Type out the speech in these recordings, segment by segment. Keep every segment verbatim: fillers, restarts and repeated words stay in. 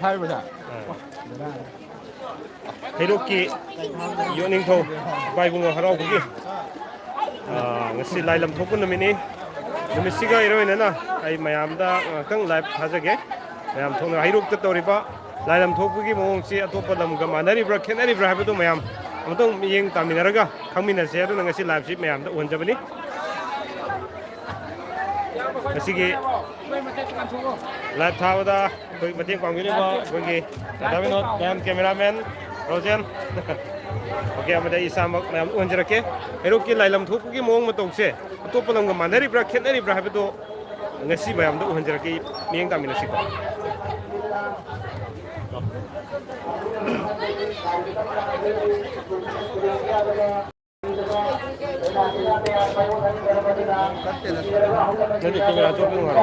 ꯍꯥꯏꯕꯗ꯫ ꯍꯩꯔꯣꯛꯀꯤ ꯌꯣꯠꯅꯤꯡꯊꯧ ꯏꯄꯥ ꯏꯕꯨꯡꯉꯣ ꯍꯔꯥꯎꯕꯒꯤ, ꯑ, ꯉꯁꯤ ꯂꯥꯏ ꯂꯝ ꯊꯣꯛꯄ ꯅꯨꯃꯤꯠꯅꯤ꯫ ꯅꯨꯃꯤꯠꯁꯤꯒ ꯏꯔꯣꯏꯅꯅ ꯑꯩ ꯃꯌꯥꯝꯗ ꯉꯥꯏꯍꯥꯛꯇꯪ live ꯊꯥꯖꯒꯦ꯫ ꯃꯌꯥꯝ ꯊꯣꯛꯅ ꯍꯩꯔꯣꯛꯇ ꯇꯧꯔꯤꯕ ꯂꯥꯏ ꯂꯝ ꯊꯣꯛꯄꯒꯤ ꯃꯑꯣꯡꯁꯤ ꯑꯇꯣꯞꯄ ꯂꯝꯒ ꯃꯥꯟꯅꯔꯤꯕ꯭ꯔꯥ, ꯈꯦꯠꯅꯔꯤꯕ꯭ꯔꯥ ꯍꯥꯏꯕꯗꯨ ꯃꯌꯥꯝ ꯑꯃꯨꯛꯇꯪ ꯃꯤꯠꯌꯦꯡ ꯇꯥꯃꯤꯟꯅꯔꯒ ꯈꯪꯃꯤꯟꯅꯁꯦ꯫ ꯑꯗꯨꯅ ꯉꯁꯤ liveꯁꯤ ꯃꯌꯥꯝꯗ ꯎꯍꯟꯖꯕꯅꯤ꯫ ꯉꯁꯤꯒꯤ live ꯊꯥꯕꯗ ꯑꯩꯈꯣꯏ ꯃꯇꯦꯡ ꯄꯥꯡꯕꯤꯔꯤꯕ ꯑꯩꯈꯣꯏꯒꯤ ꯗꯥ ꯕꯤꯅꯣꯗ, ꯃꯌꯥꯝ cameraman ꯔꯣꯖꯦꯟ, okay, ꯑꯃꯗꯤ ꯑꯩ ꯏꯁꯥꯃꯛ ꯃꯌꯥꯝ ꯎꯍꯟꯖꯔꯛꯀꯦ꯫ ꯍꯩꯔꯣꯛꯀꯤ ꯂꯥꯏ ꯂꯝ ꯊꯣꯛꯄꯒꯤ ꯃꯑꯣꯡ ꯃꯇꯧꯁꯦ ꯑꯇꯣꯞꯄ ꯂꯝꯒ ꯃꯥꯟꯅꯔꯤꯕ꯭ꯔꯥ, ꯈꯦꯠꯅꯔꯤꯕ꯭ꯔꯥ ꯍꯥꯏꯕꯗꯣ ꯉꯁꯤ ꯃꯌꯥꯝꯗ ꯎꯍꯟꯖꯔꯛꯀꯦ꯫ ꯃꯤꯠꯌꯦꯡ ꯇꯥꯃꯤꯟꯅꯁꯤꯀꯣ꯫ ꯅꯪꯒꯤ camera ꯑꯆꯧꯕꯗꯣ ꯉꯥꯜꯂꯣ꯫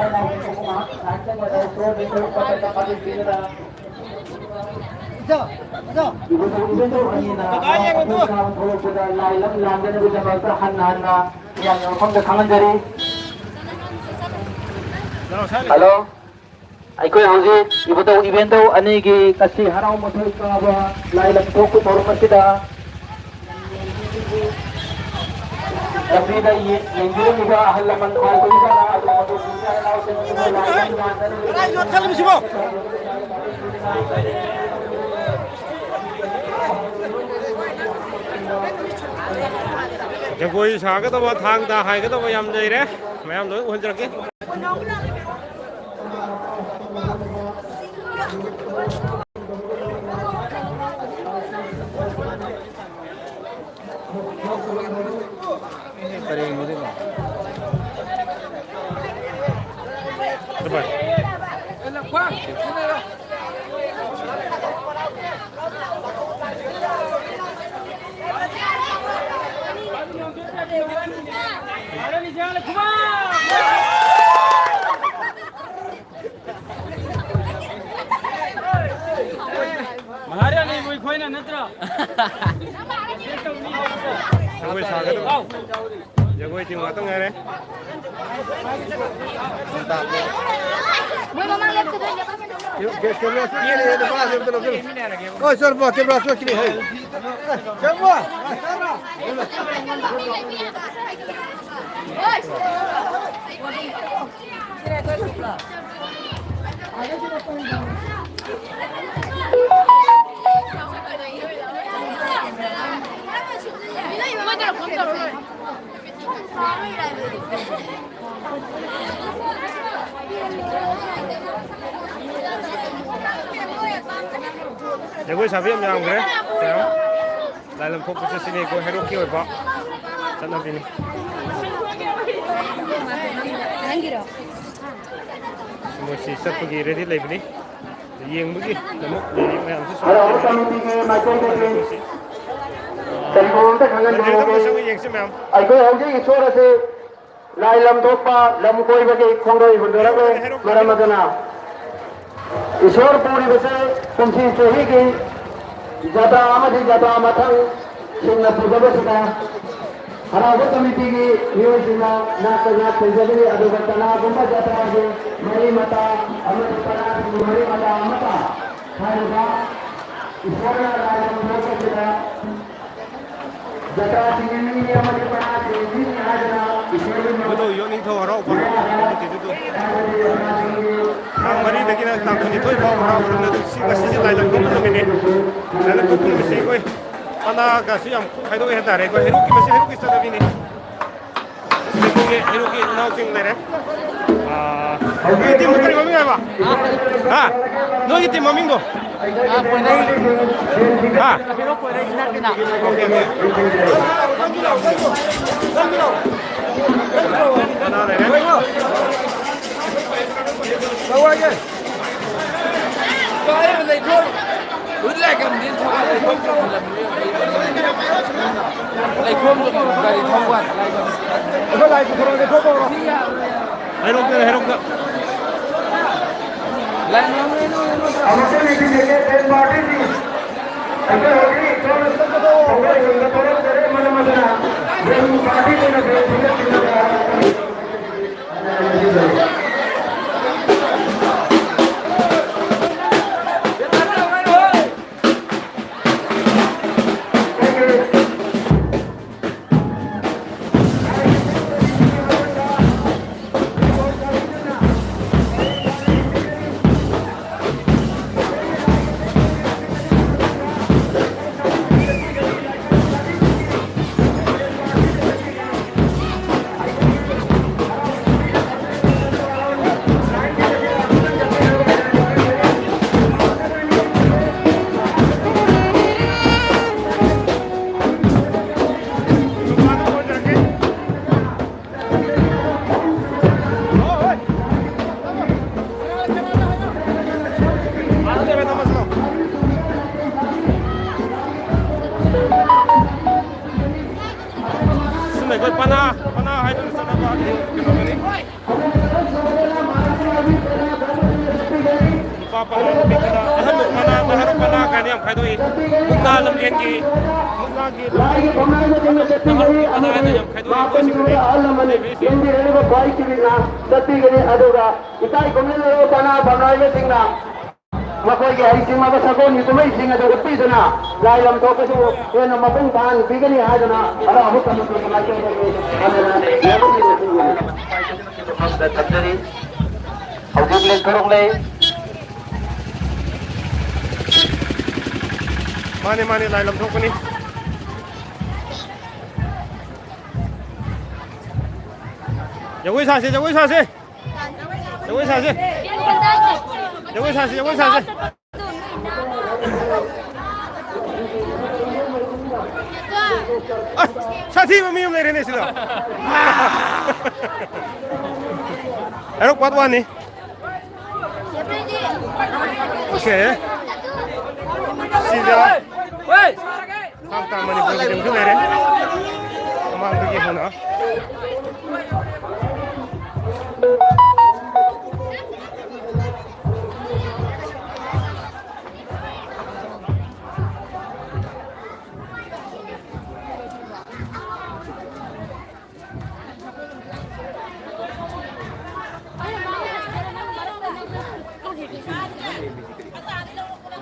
ꯀꯀꯥ, ꯌꯦꯡꯉꯣ ꯇꯨ꯫ ꯂꯥꯏ ꯂꯝ ꯂꯥꯟꯗꯅꯕꯒꯤꯗꯃꯛꯇ ꯍꯟꯅ ꯍꯟꯅ ꯃꯤꯌꯥꯝꯒꯤ ꯃꯐꯝꯗ ꯈꯪꯍꯟꯖꯔꯤ꯫ ꯍꯜꯂꯣ꯫ ꯑꯩꯈꯣꯏ ꯍꯧꯖꯤꯛ ꯏꯕꯨꯙꯧ ꯏꯕꯦꯟꯙꯧ ꯑꯅꯤꯒꯤ ꯉꯁꯤ ꯍꯔꯥꯎ ꯃꯊꯣꯏ ꯀꯥꯕ ꯂꯥꯏ ꯂꯝ ꯊꯣꯛꯄ ꯊꯧꯔꯝ ꯑꯁꯤꯗ ꯂꯝꯕꯤꯗ ꯌꯦ-, ꯌꯦꯡꯕꯤꯔꯝꯂꯤꯕ ꯑꯍꯜ ꯂꯃꯟ ꯈ꯭ꯋꯥꯏ ꯂꯣꯏꯅꯅ ꯑꯗꯨꯒꯨꯝꯕ ꯏꯆꯤꯟ ꯏꯅꯥꯎꯁꯤꯡ ꯑꯗꯨꯕꯨ ꯂꯥꯏ ꯂꯝ ꯂꯥꯟꯗꯅ ꯀꯗꯥꯏ ꯌꯣꯠ ꯊꯜꯂꯤꯕꯁꯤꯕꯣ? ꯖꯒꯣꯏ ꯁꯥꯒꯗꯕ, ꯊꯥꯡ ꯇꯥ ꯍꯥꯏꯒꯗꯕ ꯌꯥꯝ ꯂꯩꯔꯦ꯫ ꯃꯌꯥꯝ ꯂꯣꯏ ꯎꯍꯟꯖꯔꯛꯀꯦ꯫ ꯃꯍꯥꯔꯥꯅꯤꯕꯨ ꯑꯩꯈꯣꯏꯅ ꯅꯠꯇ꯭ꯔꯣ? ꯖꯒꯣꯏ ꯁꯥꯒꯗꯕ꯫ ꯖꯒꯣꯏ team ꯉꯥꯛꯇ ꯉꯥꯏꯔꯦ꯫ ꯃꯣꯏ ꯃꯃꯥꯡ ꯂꯦꯞꯀꯗꯣꯏꯅꯦ꯫ ꯀꯦꯃꯦꯔꯥ ꯁꯣꯠꯈꯤꯅꯤ, ꯅꯨꯄꯥꯁꯦ ꯑꯝꯇ ꯂꯧꯁꯤꯜꯂꯨ꯫ ꯍꯣꯏ, ꯁꯣꯔ ꯕꯣ, ꯀꯦꯃꯦꯔꯥ ꯁꯣꯠꯈꯤꯅꯤ, ꯍꯣꯏ꯫ ꯁꯣꯔ ꯕꯣ꯫ ꯖꯒꯣꯏ ꯁꯥꯕꯤ ꯌꯥꯝ ꯌꯥꯝꯈ꯭ꯔꯦ, ꯃꯌꯥꯝ꯫ ꯂꯥꯏ ꯂꯝ ꯊꯣꯛꯄꯁꯦ ꯁꯤꯅꯤ ꯑꯩꯈꯣꯏ ꯍꯩꯔꯣꯛꯀꯤ ꯑꯣꯏꯕ ꯆꯠꯅꯕꯤꯅꯤ꯫ ꯃꯣꯏꯁꯤ ꯆꯠꯄꯒꯤ ꯔꯦꯗꯤ ꯂꯩꯕꯅꯤ꯫ ꯌꯦꯡꯕꯒꯤꯗꯃꯛ ꯂꯩꯔꯤ ꯃꯌꯥꯝꯁꯨ ꯁꯨꯝ ꯍꯔꯥꯎ ꯌꯦꯡꯕꯤꯌꯨ꯫ ꯀꯃꯤꯇꯤꯒꯤ ꯃꯥꯏꯀꯩꯗꯒꯤ ꯑꯩꯈꯣꯏꯁꯤ, ꯀꯔꯤꯒꯨꯝꯕ ꯑꯝꯇ ꯃꯟꯗꯤꯔꯗ ꯑꯃꯨꯛ ꯈꯪꯍꯟꯖꯔꯒꯦ꯫ ꯆꯪꯉ ꯌꯦꯡꯁꯤ ꯃꯌꯥꯝ꯫ ꯑꯩꯈꯣꯏ ꯍꯧꯖꯤꯛ ꯏꯁꯣꯔ ꯑꯁꯤ ꯂꯥꯏ ꯂꯝ ꯊꯣꯛꯄ ꯂꯝ ꯀꯣꯏꯕꯒꯤ ꯈꯣꯡꯗꯣꯏ ꯍꯨꯟꯗꯣꯔꯛꯂꯦ꯫ ꯃꯔꯝ ꯑꯗꯨꯅ ꯏꯁꯣꯔ ꯄꯨꯔꯤꯕꯁꯦ ꯀꯨꯝꯁꯤ ꯆꯍꯤꯒꯤ ꯖꯇ꯭ꯔꯥ ꯑꯃꯗꯤ ꯖꯇ꯭ꯔꯥ ꯃꯊꯪ ꯁꯤꯡꯅ ꯄꯨꯖꯕꯁꯤꯗ ꯍꯔꯥꯎꯕ ꯀꯃꯤꯇꯤꯒꯤ ꯃꯤꯑꯣꯏꯁꯤꯡꯅ ꯅꯥꯠꯇ ꯉꯥꯛ ꯁꯦꯟꯖꯒꯅꯤ꯫ ꯑꯗꯨꯒ ꯀꯅꯥꯒꯨꯝꯕ ꯖꯇ꯭ꯔꯥꯒꯤ ꯃꯔꯤ ꯃꯇꯥ ꯑꯃꯗꯤ ꯄꯅꯥꯒꯤ ꯃꯔꯤ ꯃꯇꯥ ꯑꯃꯠꯇ ꯍꯥꯏꯔꯤꯕ ꯏꯁꯣꯔꯅ ꯂꯥꯏ ꯂꯝ ꯊꯣꯛꯄꯁꯤꯗ ꯖꯇ꯭ꯔꯥꯁꯤꯡꯒꯤ ꯃꯤꯅꯤ ꯑꯃꯗꯤ ꯄꯅꯥꯁꯤꯡꯒꯤ ꯃꯤꯅꯤ ꯍꯥꯏꯗꯨꯅ ꯏꯁꯣꯔꯒꯤ ꯃꯗꯨ ꯌꯣꯠꯅꯤꯡꯊꯧ ꯍꯔꯥꯎꯕ ꯀꯃꯤꯇꯤꯗꯨ ꯇꯥꯡ ꯃꯔꯤꯗꯒꯤꯅ ꯇꯥꯡ ꯀꯨꯟꯅꯤꯊꯣꯏ ꯐꯥꯎ ꯍꯔꯥꯎꯕꯗꯨꯅ ꯑꯗꯨꯝ ꯁꯤ ꯉꯁꯤꯁꯦ ꯂꯥꯏ ꯂꯝ ꯊꯣꯛꯄ ꯅꯨꯃꯤꯠꯅꯤ꯫ ꯂꯥꯏ ꯂꯝ ꯊꯣꯛꯄ ꯅꯨꯃꯤꯠꯁꯦ ꯑꯩꯈꯣꯏ ꯄꯅꯥꯒꯁꯨ ꯌꯥꯝ ꯈꯥꯏꯗꯣꯛꯑꯦ ꯍꯥꯏꯇꯥꯔꯦ꯫ ꯑꯩꯈꯣꯏ ꯍꯩꯔꯣꯛꯀꯤ, ꯃꯁꯤ ꯍꯩꯔꯣꯛꯀꯤ ꯆꯠꯅꯕꯤꯅꯤ꯫ ꯁꯤꯗꯒꯤ ꯍꯩꯔꯣꯛꯀꯤ ꯏꯅꯥꯎꯁꯤꯡ ꯂꯩꯔꯦ꯫ ꯑꯥ, ꯅꯣꯏ ꯇꯤꯝ ꯀꯔꯤ ꯃꯃꯤꯡ ꯍꯥꯏꯕ? ꯍꯥ? ꯅꯣꯏꯒꯤ ꯇꯤꯝ ꯃꯃꯤꯡꯗꯣ? ꯑꯥ, ꯄꯣꯏꯔꯩ꯫ ꯍꯥ? ꯀꯩꯅꯣ, ꯄꯣꯏꯔꯩ ꯏꯟꯅꯔ ꯀꯅꯥ? Okay, okay. ꯀꯅꯥ ꯂꯩꯔꯦ? ꯂꯩꯈꯣꯝ ꯒꯥꯔꯤ ꯊꯧꯕ꯫ ꯑꯩꯈꯣꯏ ꯂꯥꯏ ꯄꯨꯊꯣꯔꯛꯑꯒꯦ, ꯊꯣꯛꯄ ꯍꯧꯔꯣ꯫ ꯍꯩꯔꯣꯛꯇ, ꯍꯩꯔꯣꯛꯇ꯫ ꯑꯃꯨꯛꯇ ꯂꯩꯕꯤꯔꯒꯦ, ꯕꯦꯟ ꯄꯥꯔꯇꯤꯁꯤ꯫ ꯑꯩꯈꯣꯏ ꯍꯧꯖꯤꯛ ꯑꯩꯈꯣꯏ ꯍꯨꯟꯕ ꯊꯣꯛꯂꯛꯇꯔꯦ, ꯃꯔꯝ ꯑꯗꯨꯅ ꯕꯦꯟ ꯄꯥꯔꯇꯤꯁꯤꯅ ꯕꯦꯟ ꯊꯤꯟꯒꯠꯄꯤꯔꯒ ꯍꯥꯏꯔꯛꯄꯅꯤ꯫ ꯄꯅꯥ ꯅꯨꯃꯤꯠꯇꯨꯗ ꯑꯍꯟ ꯄꯅꯥ, ꯅꯍꯥꯔꯣꯜ ꯄꯅꯥ ꯀꯥꯏꯅ ꯌꯥꯝ ꯈꯥꯏꯗꯣꯛꯏ꯫ ꯃꯨꯛꯅꯥ ꯂꯝꯖꯦꯟꯒꯤ, ꯃꯨꯛꯅꯥꯒꯤ ꯂꯥꯏꯒꯤ ꯐꯝꯅꯥꯏꯕꯁꯤꯡꯅ ꯆꯠꯄꯤꯒꯅꯤ ꯅꯍꯥꯔꯣꯜ ꯄꯅꯥ ꯑꯃꯗꯤ ꯍꯥꯏꯅ ꯌꯥꯝ ꯈꯥꯏꯗꯣꯛꯏ꯫ ꯃꯥꯄꯟ ꯃꯣꯏꯁꯤꯡꯗꯨꯗꯤ ꯁꯨꯕ ꯑꯍꯜ ꯂꯃꯟ ꯂꯩꯕꯤꯁꯤ꯫ ꯏꯟꯕꯤꯔꯛꯂꯤꯕ ꯈ꯭ꯋꯥꯏ ꯀꯤꯔꯤꯅ ꯆꯠꯄꯤꯒꯅꯤ꯫ ꯑꯗꯨꯒ ꯏꯀꯥꯏ ꯈꯨꯝꯅꯔꯕ ꯄꯅꯥ ꯐꯝꯅꯥꯏꯕꯁꯤꯡꯅ ꯃꯈꯣꯏꯒꯤ ꯍꯩꯁꯤꯡꯂꯕ ꯁꯒꯣꯜꯒꯤ ꯀꯨꯝꯍꯩꯁꯤꯡ ꯑꯗꯨ ꯎꯠꯄꯤꯗꯨꯅ ꯂꯥꯏ ꯂꯝ ꯊꯣꯛꯄꯁꯨ ꯍꯦꯟꯅ ꯃꯄꯨꯡ ꯐꯥꯍꯟꯕꯤꯒꯅꯤ ꯍꯥꯏꯗꯨꯅ ꯍꯔꯥꯎꯕ ꯀꯃꯤꯇꯤꯒꯤ ꯃꯥꯏꯀꯩꯗꯒꯤ ꯍꯟꯅ ꯌꯥꯝꯅ ꯊꯝꯖꯔꯤ꯫ ꯍꯧꯖꯤꯛ ꯂꯦꯛꯊꯣꯔꯛꯂꯦ꯫ ꯃꯥꯅꯦ, ꯃꯥꯅꯦ, ꯂꯥꯏ ꯂꯝꯊꯣꯛꯄꯅꯤ꯫ ꯖꯒꯣꯏ ꯁꯥꯁꯦ, ꯖꯒꯣꯏ ꯁꯥꯁꯦ꯫ ꯖꯒꯣꯏ ꯁꯥꯁꯦ꯫ ꯖꯒꯣꯏ ꯁꯥꯁꯦ, ꯖꯒꯣꯏ ꯁꯥꯁꯦ꯫ ꯑꯁ, ꯁꯥꯊꯤꯕ ꯃꯤ ꯑꯃ ꯂꯩꯔꯦꯅꯦ ꯁꯤꯗ꯫ ꯍꯩꯔꯣꯛ part one ꯅꯤ꯫ ꯁꯦ꯫ ꯁꯤꯗ꯫ ꯊꯥꯡ ꯇꯥ ꯃꯅꯤꯄꯨꯔꯒꯤ ꯇꯤꯝꯁꯨ ꯂꯩꯔꯦ꯫ ꯃꯃꯥꯡꯗꯒꯤ ꯍꯧꯅ꯫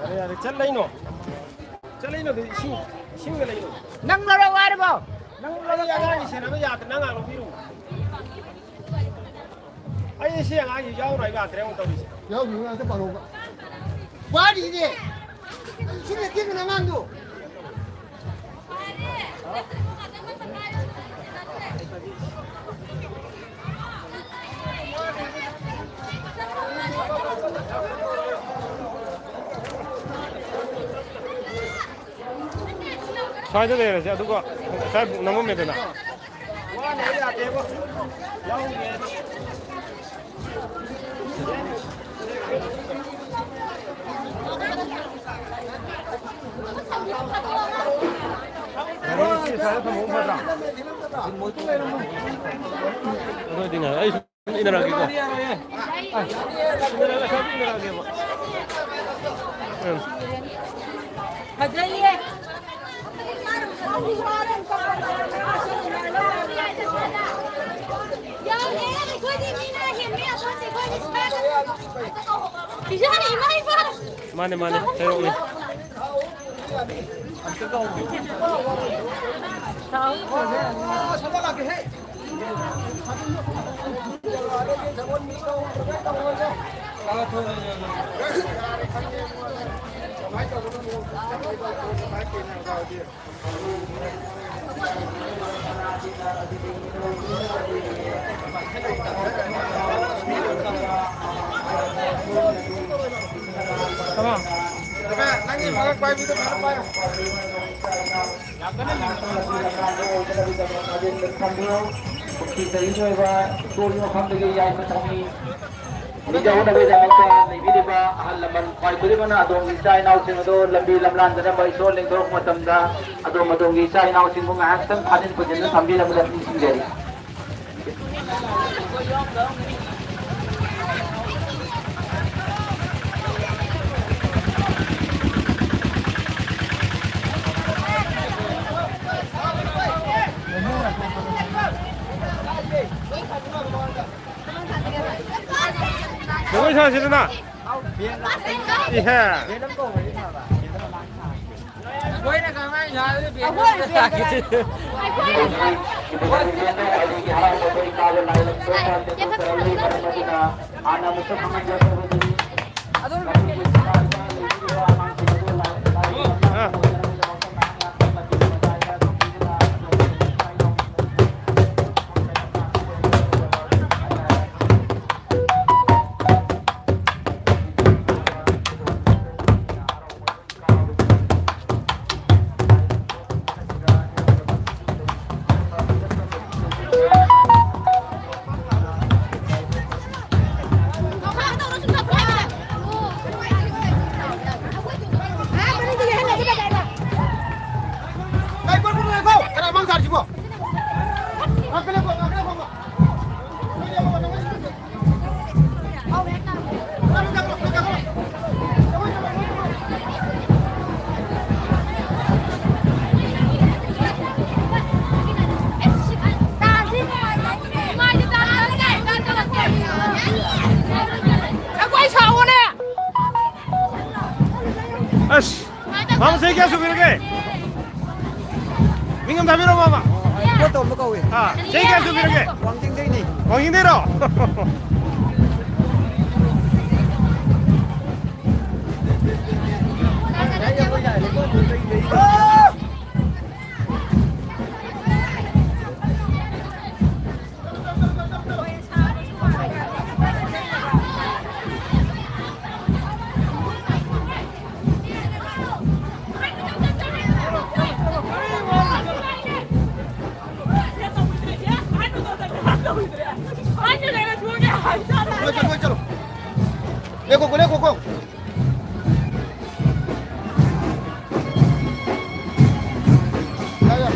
ꯌꯥꯔꯦ, ꯌꯥꯔꯦ, ꯆꯠ ꯂꯩꯅꯣ꯫ ꯆꯠ ꯂꯩꯅꯣ, ꯑꯗꯨ ꯏꯁꯤꯡ, ꯏꯁꯤꯡꯒ ꯂꯩꯅꯣ꯫ ꯅꯪ ꯂꯧꯔꯛꯑꯣ ꯍꯥꯏꯔꯤꯕꯣ? ꯅꯪ ꯂꯧꯔꯛꯑꯣ, ꯑꯉꯥꯡꯒꯤ ꯁꯦꯟꯅꯕ ꯌꯥꯗ, ꯅꯪ ꯉꯥꯏꯍꯥꯛ ꯂꯧꯕꯤꯔꯨ꯫ ꯑꯩ ꯁꯤ ꯑꯉꯥꯡꯁꯤ ꯌꯥꯎꯔꯣꯏ ꯌꯥꯗ꯭ꯔꯦ ꯑꯃꯨꯛ ꯇꯧꯔꯤꯁꯦ꯫ ꯌꯥꯎꯗ꯭ꯔꯤꯕ ꯉꯥꯛꯇ ꯄꯥꯔꯛꯑꯣꯕ꯫ ꯋꯥꯔꯤꯅꯦ꯫ ꯁꯤꯅ ꯊꯤꯗꯅ ꯑꯉꯥꯡꯗꯣ꯫ ꯁ꯭ꯋꯥꯏꯗ ꯂꯩꯔꯁꯦ, ꯑꯗꯨꯒ ꯉꯁꯥꯏ ꯅꯝꯃꯝꯃꯦꯗꯅ꯫ ꯑꯗꯨ ꯑꯣꯏꯗꯤ ꯉꯥꯏ-, ꯑꯩꯁꯨ ꯏꯟꯅꯔꯛꯑꯒꯦꯀꯣ꯫ ꯏꯟꯅꯔꯛꯑꯒꯦ, ꯏꯟꯅꯔꯛꯑꯒꯦꯕ꯫ ꯎꯝ꯫ ꯐꯖꯩꯌꯦ꯫ ꯌꯥꯎꯔꯦ, ꯑꯩꯈꯣꯏꯗꯤ ꯃꯤꯅ ꯍꯦꯟꯕ ꯌꯥꯄꯣꯟꯇꯦ, ꯑꯩꯈꯣꯏꯗꯤ ꯁꯥ-, ꯏꯆꯥꯅ ꯏꯃꯥ ꯏꯄꯥ꯫ ꯃꯥꯅꯦ, ꯃꯥꯅꯦ, ꯍꯩꯔꯣꯛꯅꯦ꯫ ꯄꯨꯈ꯭ꯔꯤ ꯆꯍꯤꯒꯤ ꯑꯣꯏꯕ ꯏꯁꯣꯔꯒꯤ ꯃꯐꯝꯗꯒꯤ ꯌꯥꯏꯐ ꯊꯧꯅꯤ ꯄꯤꯖꯍꯧꯅꯕꯒꯤꯗꯃꯛꯇ ꯂꯩꯕꯤꯔꯤꯕ ꯑꯍꯜ ꯂꯃꯟ ꯈ꯭ꯋꯥꯏ ꯈꯨꯗꯤꯡꯃꯛꯅ ꯑꯗꯣꯝꯒꯤ ꯏꯆꯥ ꯏꯅꯥꯎꯁꯤꯡ ꯑꯗꯨ ꯂꯝꯕꯤ ꯂꯝꯂꯥꯟꯗꯅꯕ ꯏꯁꯣꯔ ꯂꯦꯡꯊꯣꯔꯛꯄ ꯃꯇꯝꯗ ꯑꯗꯣꯝ ꯑꯗꯣꯝꯒꯤ ꯏꯆꯥ ꯏꯅꯥꯎꯁꯤꯡꯕꯨ ꯉꯥꯏꯍꯥꯛꯇꯪ ꯐꯥꯖꯤꯟ ꯄꯨꯖꯤꯟꯗꯨꯅ ꯊꯝꯕꯤꯅꯕ ꯅꯤꯡꯁꯤꯡꯖꯔꯤ꯫ ꯖꯒꯣꯏ ꯁꯥꯁꯤꯗꯅ꯫ ꯏꯍꯦ꯫ ꯃꯥꯃ ꯆꯍꯤ ꯀꯌꯥ ꯁꯨꯕꯤꯔꯒꯦ? ꯃꯤꯡ ꯑꯝꯇ ꯍꯥꯏꯕꯤꯔꯣ, ꯃꯥꯃ꯫ ꯄꯣꯠ ꯇꯧꯔꯝꯕ ꯀꯧꯏ꯫ ꯑꯥ, ꯆꯍꯤ ꯀꯌꯥ ꯁꯨꯕꯤꯔꯒꯦ? ꯋꯥꯡꯖꯤꯡꯗꯩꯅꯤ꯫ ꯋꯥꯡꯖꯤꯡꯗꯩꯔꯣ? ꯂꯦꯞꯈꯣꯀꯣ, ꯂꯦꯞꯈꯣꯀꯣ꯫ ꯌꯥ, ꯌꯥ꯫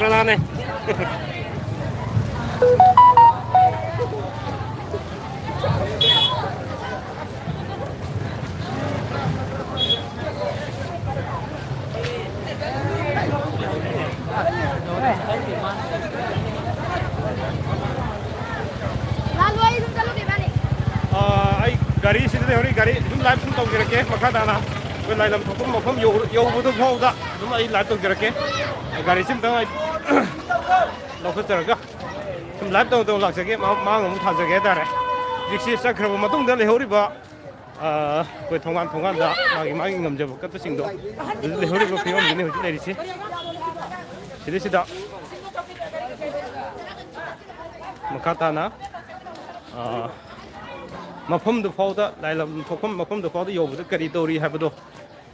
ꯀꯅꯥꯅꯦ? ꯑꯥ, ꯑꯩ ꯒꯥꯔꯤꯁꯤꯗ ꯂꯩꯍꯧꯔꯤ꯫ ꯒꯥꯔꯤ ꯑꯗꯨꯝ ꯂꯥꯏꯚ ꯁꯨꯝ ꯇꯧꯖꯔꯛꯀꯦ꯫ ꯃꯈꯥ ꯇꯥꯅ ꯑꯩꯈꯣꯏ ꯂꯥꯏꯂꯝ ꯊꯣꯛꯄ ꯃꯐꯝ ꯌꯧ-, ꯌꯧꯕꯗꯨ ꯐꯥꯎꯗ ꯑꯗꯨꯝ ꯑꯩ ꯂꯥꯏꯚ ꯇꯧꯖꯔꯛꯀꯦ꯫ ꯒꯥꯔꯤꯁꯤ ꯑꯝꯇꯪ ꯑꯩ ꯂꯧꯈꯠꯆꯔꯒ ꯁꯨꯝ ꯂꯥꯏꯚ ꯇꯧ ꯇꯧ ꯂꯥꯛꯆꯒꯦ꯫ ꯃꯥ-, ꯃꯥꯡ ꯑꯃꯨꯛ ꯊꯥꯖꯒꯦ ꯍꯥꯏꯇꯥꯔꯦ꯫ ꯍꯧꯖꯤꯛꯁꯤ ꯆꯠꯈ꯭ꯔꯕ ꯃꯇꯨꯡꯗ ꯂꯩꯍꯧꯔꯤꯕ, ꯑꯥ, ꯑꯩꯈꯣꯏ ꯊꯣꯡꯒꯥꯟ ꯊꯣꯡꯒꯥꯟꯗ ꯃꯥꯒꯤ ꯃꯥꯒꯤ ꯉꯝꯖꯕ ꯀꯠꯄꯁꯤꯡꯗꯣ ꯑꯗꯨꯗ ꯂꯩꯍꯧꯔꯤꯕ ꯐꯤꯕꯝꯁꯤꯅꯤ ꯍꯧꯖꯤꯛ ꯂꯩꯔꯤꯁꯤ꯫ ꯁꯤꯗꯩꯁꯤꯗ ꯃꯈꯥ ꯇꯥꯅ, ꯑꯥ, ꯃꯐꯝꯗꯨ ꯐꯥꯎꯗ, ꯂꯥꯏꯂꯝ ꯊꯣꯛꯐꯝ ꯃꯐꯝꯗꯨ ꯐꯥꯎꯗ ꯌꯧꯕꯗ ꯀꯔꯤ ꯇꯧꯔꯤ ꯍꯥꯏꯕꯗꯣ,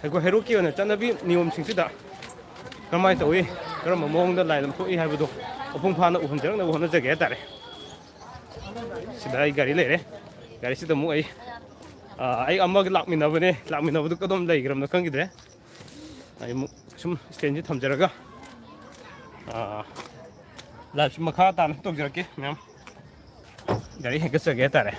ꯑꯩꯈꯣꯏ ꯍꯩꯔꯣꯛꯀꯤ ꯑꯣꯏꯅ ꯆꯠꯅꯕꯤ ꯅꯤꯌꯣꯝꯁꯤꯡꯁꯤꯗ ꯀꯔꯝꯍꯥꯏꯅ ꯇꯧꯏ, ꯀꯔꯝꯕ ꯃꯑꯣꯡꯗ ꯂꯥꯏꯂꯝ ꯊꯣꯛꯏ ꯍꯥꯏꯕꯗꯣ ꯃꯄꯨꯡ ꯐꯥꯅ ꯎꯍꯟꯖꯔꯛꯅꯕ ꯍꯣꯠꯅꯖꯒꯦ ꯍꯥꯏꯇꯥꯔꯦ꯫ ꯁꯤꯗ ꯑꯩ ꯒꯥꯔꯤ ꯂꯩꯔꯦ꯫ ꯒꯥꯔꯤꯁꯤꯗ ꯑꯃꯨꯛ ꯑꯩ, ꯑꯥ, ꯑꯩ ꯑꯃꯒ ꯂꯥꯛꯃꯤꯟꯅꯕꯅꯦ, ꯂꯥꯛꯃꯤꯟꯅꯕꯗꯨ ꯀꯗꯣꯝ ꯂꯩꯈ꯭ꯔꯕꯅꯣ ꯈꯪꯈꯤꯗ꯭ꯔꯦ꯫ ꯑꯩ ꯑꯃꯨꯛ ꯁꯨꯝ ꯁ꯭ꯇꯦꯟꯁꯤ ꯊꯝꯖꯔꯒ, ꯑꯥ, ꯂꯥꯏꯚꯁꯤ ꯃꯈꯥ ꯇꯥꯅ ꯇꯧꯖꯔꯛꯀꯦ ꯃꯌꯥꯝ꯫ ꯒꯥꯔꯤ ꯍꯦꯟꯒꯠꯆꯒꯦ ꯍꯥꯏꯇꯥꯔꯦ꯫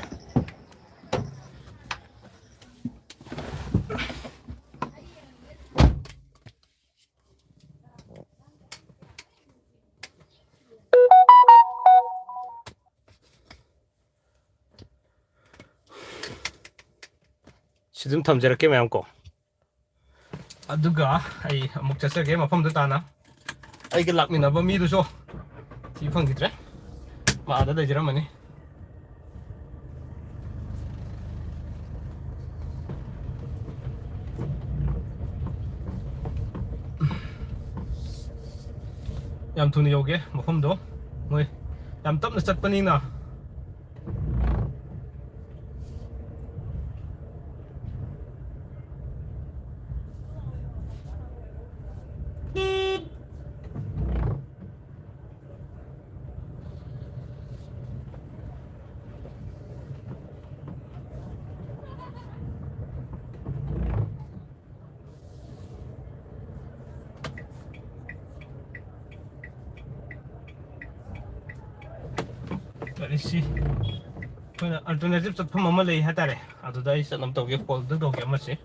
ꯁꯤ ꯑꯗꯨꯝ ꯊꯝꯖꯔꯛꯀꯦ ꯃꯌꯥꯝ ꯀꯣ꯫ ꯑꯗꯨꯒ ꯑꯩ ꯑꯃꯨꯛ ꯆꯠꯆꯒꯦ ꯃꯐꯝꯗꯨ ꯇꯥꯅ꯫ ꯑꯩꯒ ꯂꯥꯛꯃꯤꯟꯅꯕ ꯃꯤꯗꯨꯁꯨ ꯊꯤ ꯐꯪꯈꯤꯗ꯭ꯔꯦ, ꯃꯥ ꯑꯥꯗ ꯂꯩꯖꯔꯝꯃꯅꯤ꯫ ꯌꯥꯝ ꯊꯨꯅ ꯌꯧꯒꯦ ꯃꯐꯝꯗꯣ, ꯃꯣꯏ ꯌꯥꯝ ꯇꯞꯅ ꯆꯠꯄꯅꯤꯅ꯫ ꯀꯔꯤꯁꯤ ꯑꯩꯈꯣꯏꯅ ꯑꯜꯇꯔꯅꯦꯇꯤꯞ ꯆꯠꯐꯝ ꯑꯃ ꯂꯩ ꯍꯥꯏꯇꯥꯔꯦ꯫ ꯑꯗꯨꯗ ꯑꯩ ꯆꯠꯅꯕ ꯇꯧꯒꯦ, ꯀꯣꯜꯗ ꯇꯧꯒꯦ ꯑꯃꯁꯦ꯫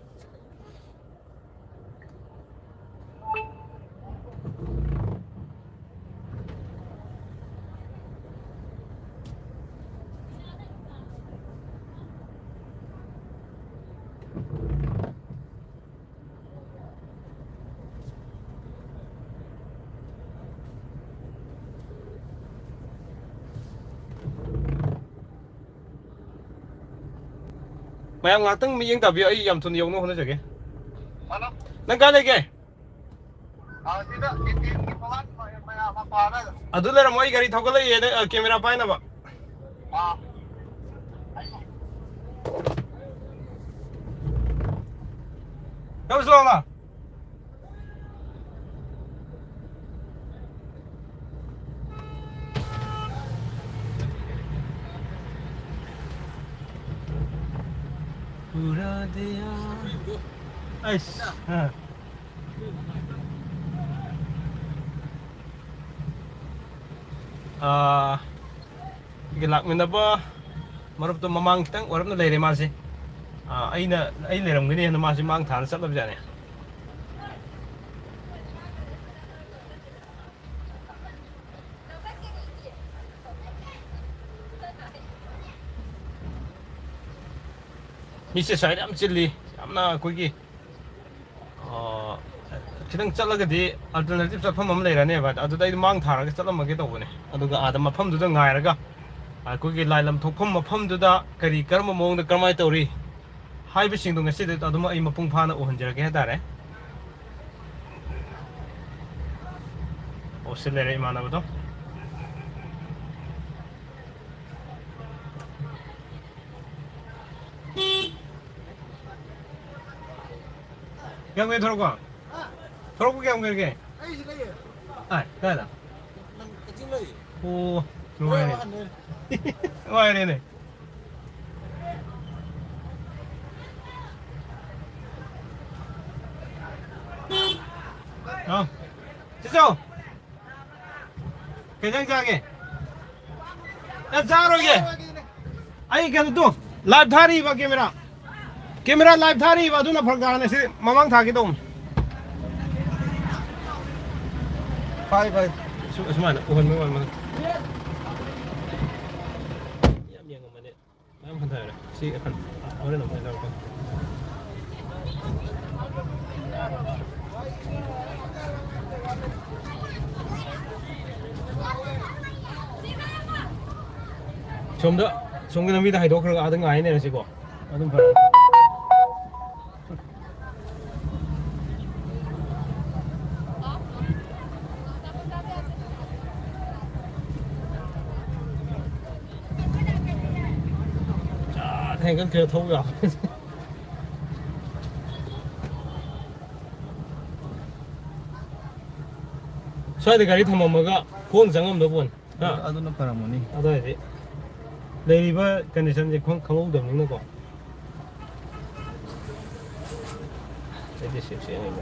ꯃꯌꯥꯝ ꯉꯥꯛꯇꯪ ꯃꯤꯠꯌꯦꯡ ꯇꯥꯕꯤꯌꯨ, ꯑꯩ ꯌꯥꯝ ꯊꯨꯅ ꯌꯧꯅꯕ ꯍꯣꯠꯅꯖꯒꯦ꯫ ꯍꯜꯂꯣ꯫ ꯅꯪ ꯀꯥꯏ ꯂꯩꯒꯦ? ꯑ, ꯁꯤꯗ ꯑꯦ ꯇꯤ ꯑꯦꯝꯒꯤ ꯃꯃꯥꯡꯒꯤ ꯃꯌꯥꯝ ꯃꯄꯥꯗ꯫ ꯑꯗꯨ ꯂꯩꯔꯝꯃꯣ, ꯑꯩ ꯒꯥꯔꯤ ꯊꯧꯒꯠꯂꯛꯏꯌꯦ, ꯅꯪ, ꯑ, ꯀꯦꯃꯦꯔꯥ ꯄꯥꯏꯅꯕ꯫ ꯑꯥ꯫ ꯌꯧꯁꯤ ꯂꯥꯎꯅ꯫ ꯄꯨꯔꯥ ꯗꯤꯌꯥ꯫ ꯑꯩꯁ, ꯑ꯫ ꯑꯥ, ꯑꯩꯒ ꯂꯥꯛꯃꯤꯟꯅꯕ ꯃꯔꯨꯞꯇꯣ ꯃꯃꯥꯡ ꯈꯤꯇꯪ ꯑꯣꯏꯔꯞꯅ ꯂꯩꯔꯦ ꯃꯥꯁꯦ꯫ ꯑꯥ, ꯑꯩꯅ, ꯑꯩ ꯂꯩꯔꯝꯒꯅꯤ ꯍꯥꯏꯅ ꯃꯥꯁꯦ ꯃꯥꯡ ꯊꯥꯅ ꯆꯠꯂꯕꯖꯥꯠꯅꯦ꯫ ꯃꯤꯁꯦ ꯁ꯭ꯋꯥꯏꯗ ꯌꯥꯝ ꯆꯤꯜꯂꯤ, ꯌꯥꯝꯅ ꯑꯩꯈꯣꯏꯒꯤ ꯑ, ꯈꯤꯇꯪ ꯆꯠꯂꯒꯗꯤ ꯑꯜꯇꯔꯅꯦꯇꯤꯞ ꯆꯠꯐꯝ ꯑꯃ ꯂꯩꯔꯅꯦꯕ, ꯑꯗꯨꯗ ꯑꯩ ꯃꯥꯡ ꯊꯥꯔꯒ ꯆꯠꯂꯝꯃꯒꯦ ꯇꯧꯕꯅꯦ꯫ ꯑꯗꯨꯒ ꯑꯥꯗ ꯃꯐꯝꯗꯨꯗ ꯉꯥꯏꯔꯒ ꯑꯩꯈꯣꯏꯒꯤ ꯂꯥꯏ ꯂꯝ ꯊꯣꯛꯐꯝ ꯃꯐꯝꯗꯨꯗ ꯀꯔꯤ, ꯀꯔꯝꯕ ꯃꯑꯣꯡꯗ ꯀꯔꯝꯍꯥꯏꯅ ꯇꯧꯔꯤ ꯍꯥꯏꯕꯁꯤꯡꯗꯣ ꯉꯁꯤꯗꯤ ꯑꯗꯨꯝ ꯑꯩ ꯃꯄꯨꯡ ꯐꯥꯅ ꯎꯍꯟꯖꯔꯛꯀꯦ ꯍꯥꯏꯇꯥꯔꯦ꯫ ꯑꯣ, ꯁꯤ ꯂꯩꯔꯦ ꯏꯃꯥꯟꯅꯕꯗꯣ꯫ ꯀꯌꯥꯝ ꯀꯨꯏꯔꯦ ꯊꯣꯔꯛꯄ? ꯊꯣꯔꯛꯄ ꯀꯌꯥꯝ ꯀꯨꯏꯔꯒꯦ? ꯑꯩ ꯁꯤ ꯂꯩꯌꯦ꯫ ꯑꯥꯏ, ꯀꯥꯏꯗ? ꯅꯪ ꯀꯛꯆꯤꯡ ꯂꯩꯌꯦ꯫ ꯑꯣ, ꯅꯨꯡꯉꯥꯏꯔꯦ꯫ ꯍꯣꯏ, ꯍꯣꯏ, ꯍꯣꯏ꯫ ꯅꯨꯡꯉꯥꯏꯔꯦꯅꯦ꯫ ꯑꯥ, ꯆꯦꯆꯧ꯫ ꯀꯩ ꯏꯟꯖꯥꯡ ꯆꯥꯒꯦ? ꯆꯥꯔꯣꯏꯒꯦ꯫ ꯑꯩ ꯀꯩꯅꯣ ꯇꯨ, ꯂꯥꯏꯚ ꯊꯥꯔꯤꯕ ꯀꯦꯃꯦꯔꯥ꯫ ꯀꯦꯃꯦꯔꯥ ꯂꯥꯏꯚ ꯊꯥꯔꯤꯕ, ꯑꯗꯨꯅ ꯐꯔꯛ ꯇꯥꯔꯅꯤ꯫ ꯁꯤ ꯃꯃꯥꯡ ꯊꯥꯒꯦ ꯇꯧꯕꯅꯤ꯫ ꯐꯥꯏ, ꯐꯥꯏ꯫ ꯁꯨ-, ꯑꯁꯨꯃꯥꯏꯅ ꯎꯍꯟꯕꯩ ꯋꯥꯅꯤ ꯃꯥꯅ꯫ ꯌꯥꯝ ꯌꯦꯡꯉꯝꯃꯅꯤ꯫ ꯃꯌꯥꯝ ꯍꯟꯊꯔꯦ꯫ ꯁꯤ ꯍꯟ-, ꯍꯣꯔꯦꯟ ꯑꯃꯨꯛ ꯍꯟꯊꯔꯛꯀꯦ꯫ ꯁꯣꯝꯗ, ꯁꯣꯝꯒꯤ ꯂꯝꯕꯤꯗ ꯍꯥꯏꯗꯣꯛꯈ꯭ꯔꯒ ꯑꯥꯗ ꯉꯥꯏ ꯂꯩꯔꯁꯤꯀꯣ꯫ ꯑꯗꯨꯝ ꯐꯔꯦ꯫ ꯆꯥ, ꯍꯦꯟꯒꯠꯈ꯭ꯔꯦ ꯊꯧꯕ ꯌꯥꯕ꯫ ꯁ꯭ꯋꯥꯏꯗ ꯒꯥꯔꯤ ꯊꯝꯃꯝꯃꯒ ꯈꯣꯡ ꯆꯪꯉꯝꯗꯧ ꯄꯣꯠꯅꯤ꯫ ꯍꯥ? ꯑꯗꯨꯅ ꯐꯔꯝꯒꯅꯤ꯫ ꯑꯗꯨ ꯑꯣꯏꯔꯗꯤ ꯂꯩꯔꯤꯕ ꯀꯟꯗꯤꯁꯟꯁꯦ ꯈꯪ-, ꯈꯪꯍꯧꯗꯕꯅꯤꯅꯀꯣ꯫ Eighty six A M.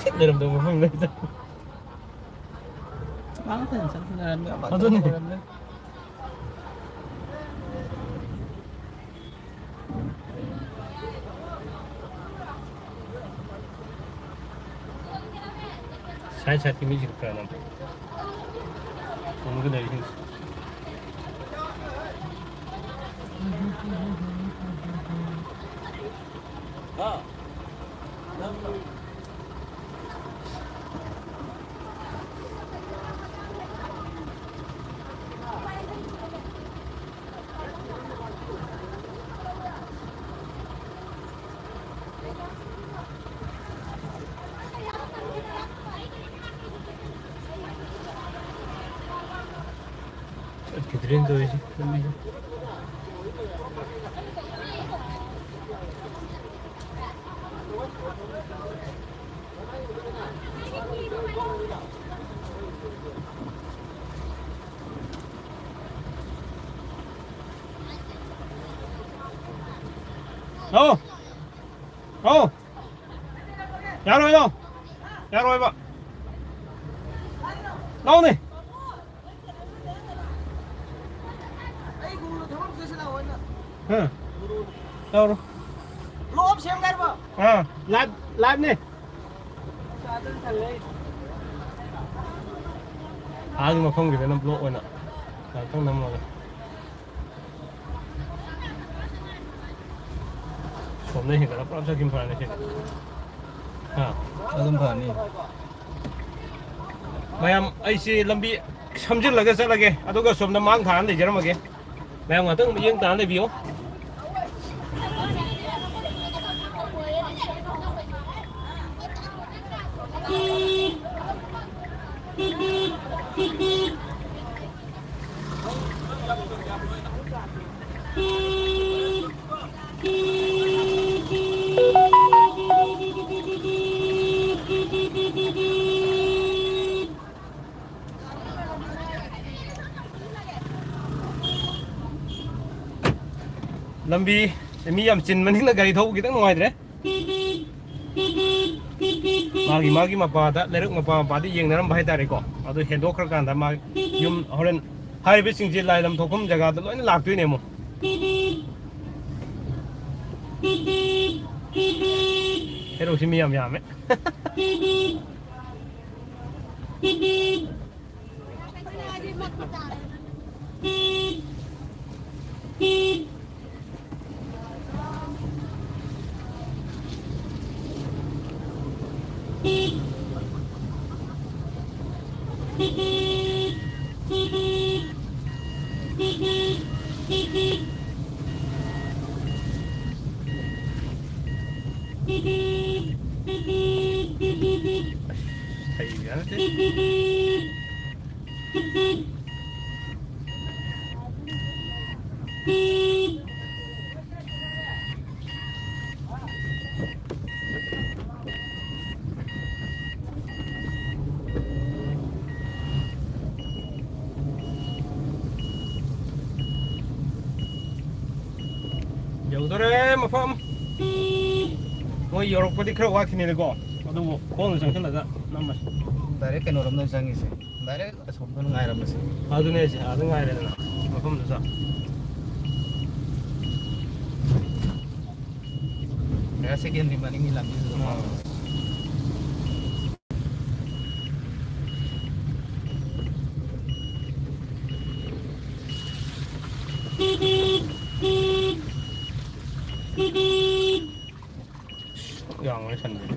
Seat ꯂꯩꯔꯝꯗꯕ ꯃꯐꯝ ꯂꯩꯇ꯫ ꯃꯥ ꯃꯊꯟ ꯆꯠꯈꯤꯅꯔꯝꯃꯦ, ꯑꯃ ꯑꯗꯨꯅꯦ꯫ ꯇꯧꯔꯝꯃꯦ꯫ ꯁꯥꯏꯠ ꯁꯥꯏꯠꯀꯤ ꯃꯤꯁꯤꯡ ꯈꯔ ꯅꯝ꯫ ꯆꯨꯝꯒ ꯂꯩꯔꯤꯁꯤꯡꯁꯦ꯫ ꯗ꯭ꯔꯦꯟ ꯇꯧꯔꯤꯁꯦ, ꯂꯝꯕꯤꯁꯦ꯫ ꯂꯥꯛꯑꯣ꯫ ꯂꯥꯛꯑꯣ꯫ ꯌꯥꯔꯣꯏ, ꯂꯥꯛꯑꯣ꯫ ꯌꯥꯔꯣꯏꯕ꯫ ꯂꯥꯛꯑꯣꯅꯦ꯫ ꯑꯩ ꯒꯨꯔꯨꯗ ꯊꯕꯛ ꯆꯠꯁꯤ ꯂꯥꯛꯑꯣ ꯑꯩꯅ꯫ ꯍꯥ꯫ ꯒꯨꯔꯨꯗ꯫ ꯇꯧꯔꯣ꯫ ꯕ꯭ꯂꯣꯛ ꯑꯃ ꯁꯦꯝꯒꯦ ꯍꯥꯏꯔꯤꯕꯣ? ꯑꯥ, ꯂꯥꯏꯚ, ꯂꯥꯏꯚꯅꯦ꯫ ꯑꯥꯒꯤ ꯃꯐꯝꯒꯤꯗꯅ ꯕ꯭ꯂꯣꯛ ꯑꯣꯏꯅ ꯉꯥꯛꯇꯪ ꯅꯝꯃꯒꯦ꯫ ꯁꯣꯝꯗ ꯍꯦꯟꯒꯠꯂ ꯄꯨꯂꯞ ꯆꯠꯈꯤꯕ ꯐꯔꯅꯤ ꯁꯤꯗꯤ꯫ ꯍꯥ? ꯑꯗꯨꯝ ꯐꯔꯅꯤ꯫ ꯃꯌꯥꯝ, ꯑꯩꯁꯤ ꯂꯝꯕꯤ ꯁꯝꯖꯤꯜꯂꯒ ꯆꯠꯂꯒꯦ, ꯑꯗꯨꯒ ꯁꯣꯝꯗ ꯃꯥꯡ ꯊꯥꯔ ꯂꯩꯖꯔꯝꯃꯒꯦ꯫ ꯃꯌꯥꯝ ꯉꯥꯛꯇꯪ ꯃꯤꯠꯌꯦꯡ ꯇꯥꯔ ꯂꯩꯕꯤꯌꯣ꯫ ꯂꯝꯕꯤ ꯃꯤ ꯌꯥꯝ ꯆꯤꯟꯕꯅꯤꯅ ꯒꯥꯔꯤ ꯊꯧꯕ ꯈꯤꯇꯪ ꯅꯨꯡꯉꯥꯏꯇ꯭ꯔꯦ꯫ ꯃꯥꯒꯤ, ꯃꯥꯒꯤ ꯃꯄꯥꯗ, ꯂꯩꯔꯛ ꯃꯄꯥ ꯃꯄꯥꯗ ꯌꯦꯡꯅꯔꯝꯕ ꯍꯥꯏꯇꯥꯔꯦꯀꯣ꯫ ꯑꯗꯨ ꯍꯦꯟꯗꯣꯛꯈ꯭ꯔꯀꯥꯟꯗ ꯃꯥ ꯌꯨꯝ ꯍꯣꯔꯦꯟ ꯍꯥꯏꯔꯤꯕꯁꯤꯡꯁꯦ ꯂꯥꯏ ꯂꯝ ꯊꯣꯛꯐꯝ ꯖꯒꯥꯗ ꯂꯣꯏꯅ ꯂꯥꯛꯇꯣꯏꯅꯦ ꯑꯃꯨꯛ꯫ ꯍꯦꯔꯣꯁꯤ ꯃꯤ ꯌꯥꯝ ꯌꯥꯝꯃꯦ꯫ ꯍꯩꯕ ꯅꯠꯇꯦ꯫ ꯌꯧꯗꯣꯔꯦ ꯃꯐꯝ꯫ ꯃꯣꯏ ꯌꯧꯔꯛꯄꯗꯤ ꯈꯔ ꯋꯥꯠꯈꯤꯅꯤꯅꯀꯣ, ꯑꯗꯨꯕꯨ ꯈꯣꯡꯅ ꯆꯪꯁꯤꯜꯂꯒ ꯅꯝꯃꯁꯤ꯫ ꯗꯥꯏꯔꯦꯛ ꯀꯩꯅꯣꯔꯣꯝꯗ ꯆꯪꯉꯤꯁꯦ, ꯗꯥꯏꯔꯦꯛ ꯑꯁꯣꯝꯗ ꯉꯥꯏꯔꯝꯃꯁꯦ꯫ ꯑꯗꯨꯅꯦ ꯍꯥꯏꯁꯦ, ꯑꯥꯗ ꯉꯥꯏꯔꯦꯗꯅ ꯃꯐꯝꯗꯨꯗ꯫ ꯍꯥꯌꯔ ꯁꯦꯀꯦꯟꯗꯔꯤ ꯃꯅꯤꯡꯒꯤ ꯂꯝꯕꯤꯗꯨꯗ꯫ ꯑꯥ꯫ ꯌꯥꯝ ꯋꯥꯔꯤ ꯁꯥꯟꯅꯩ꯫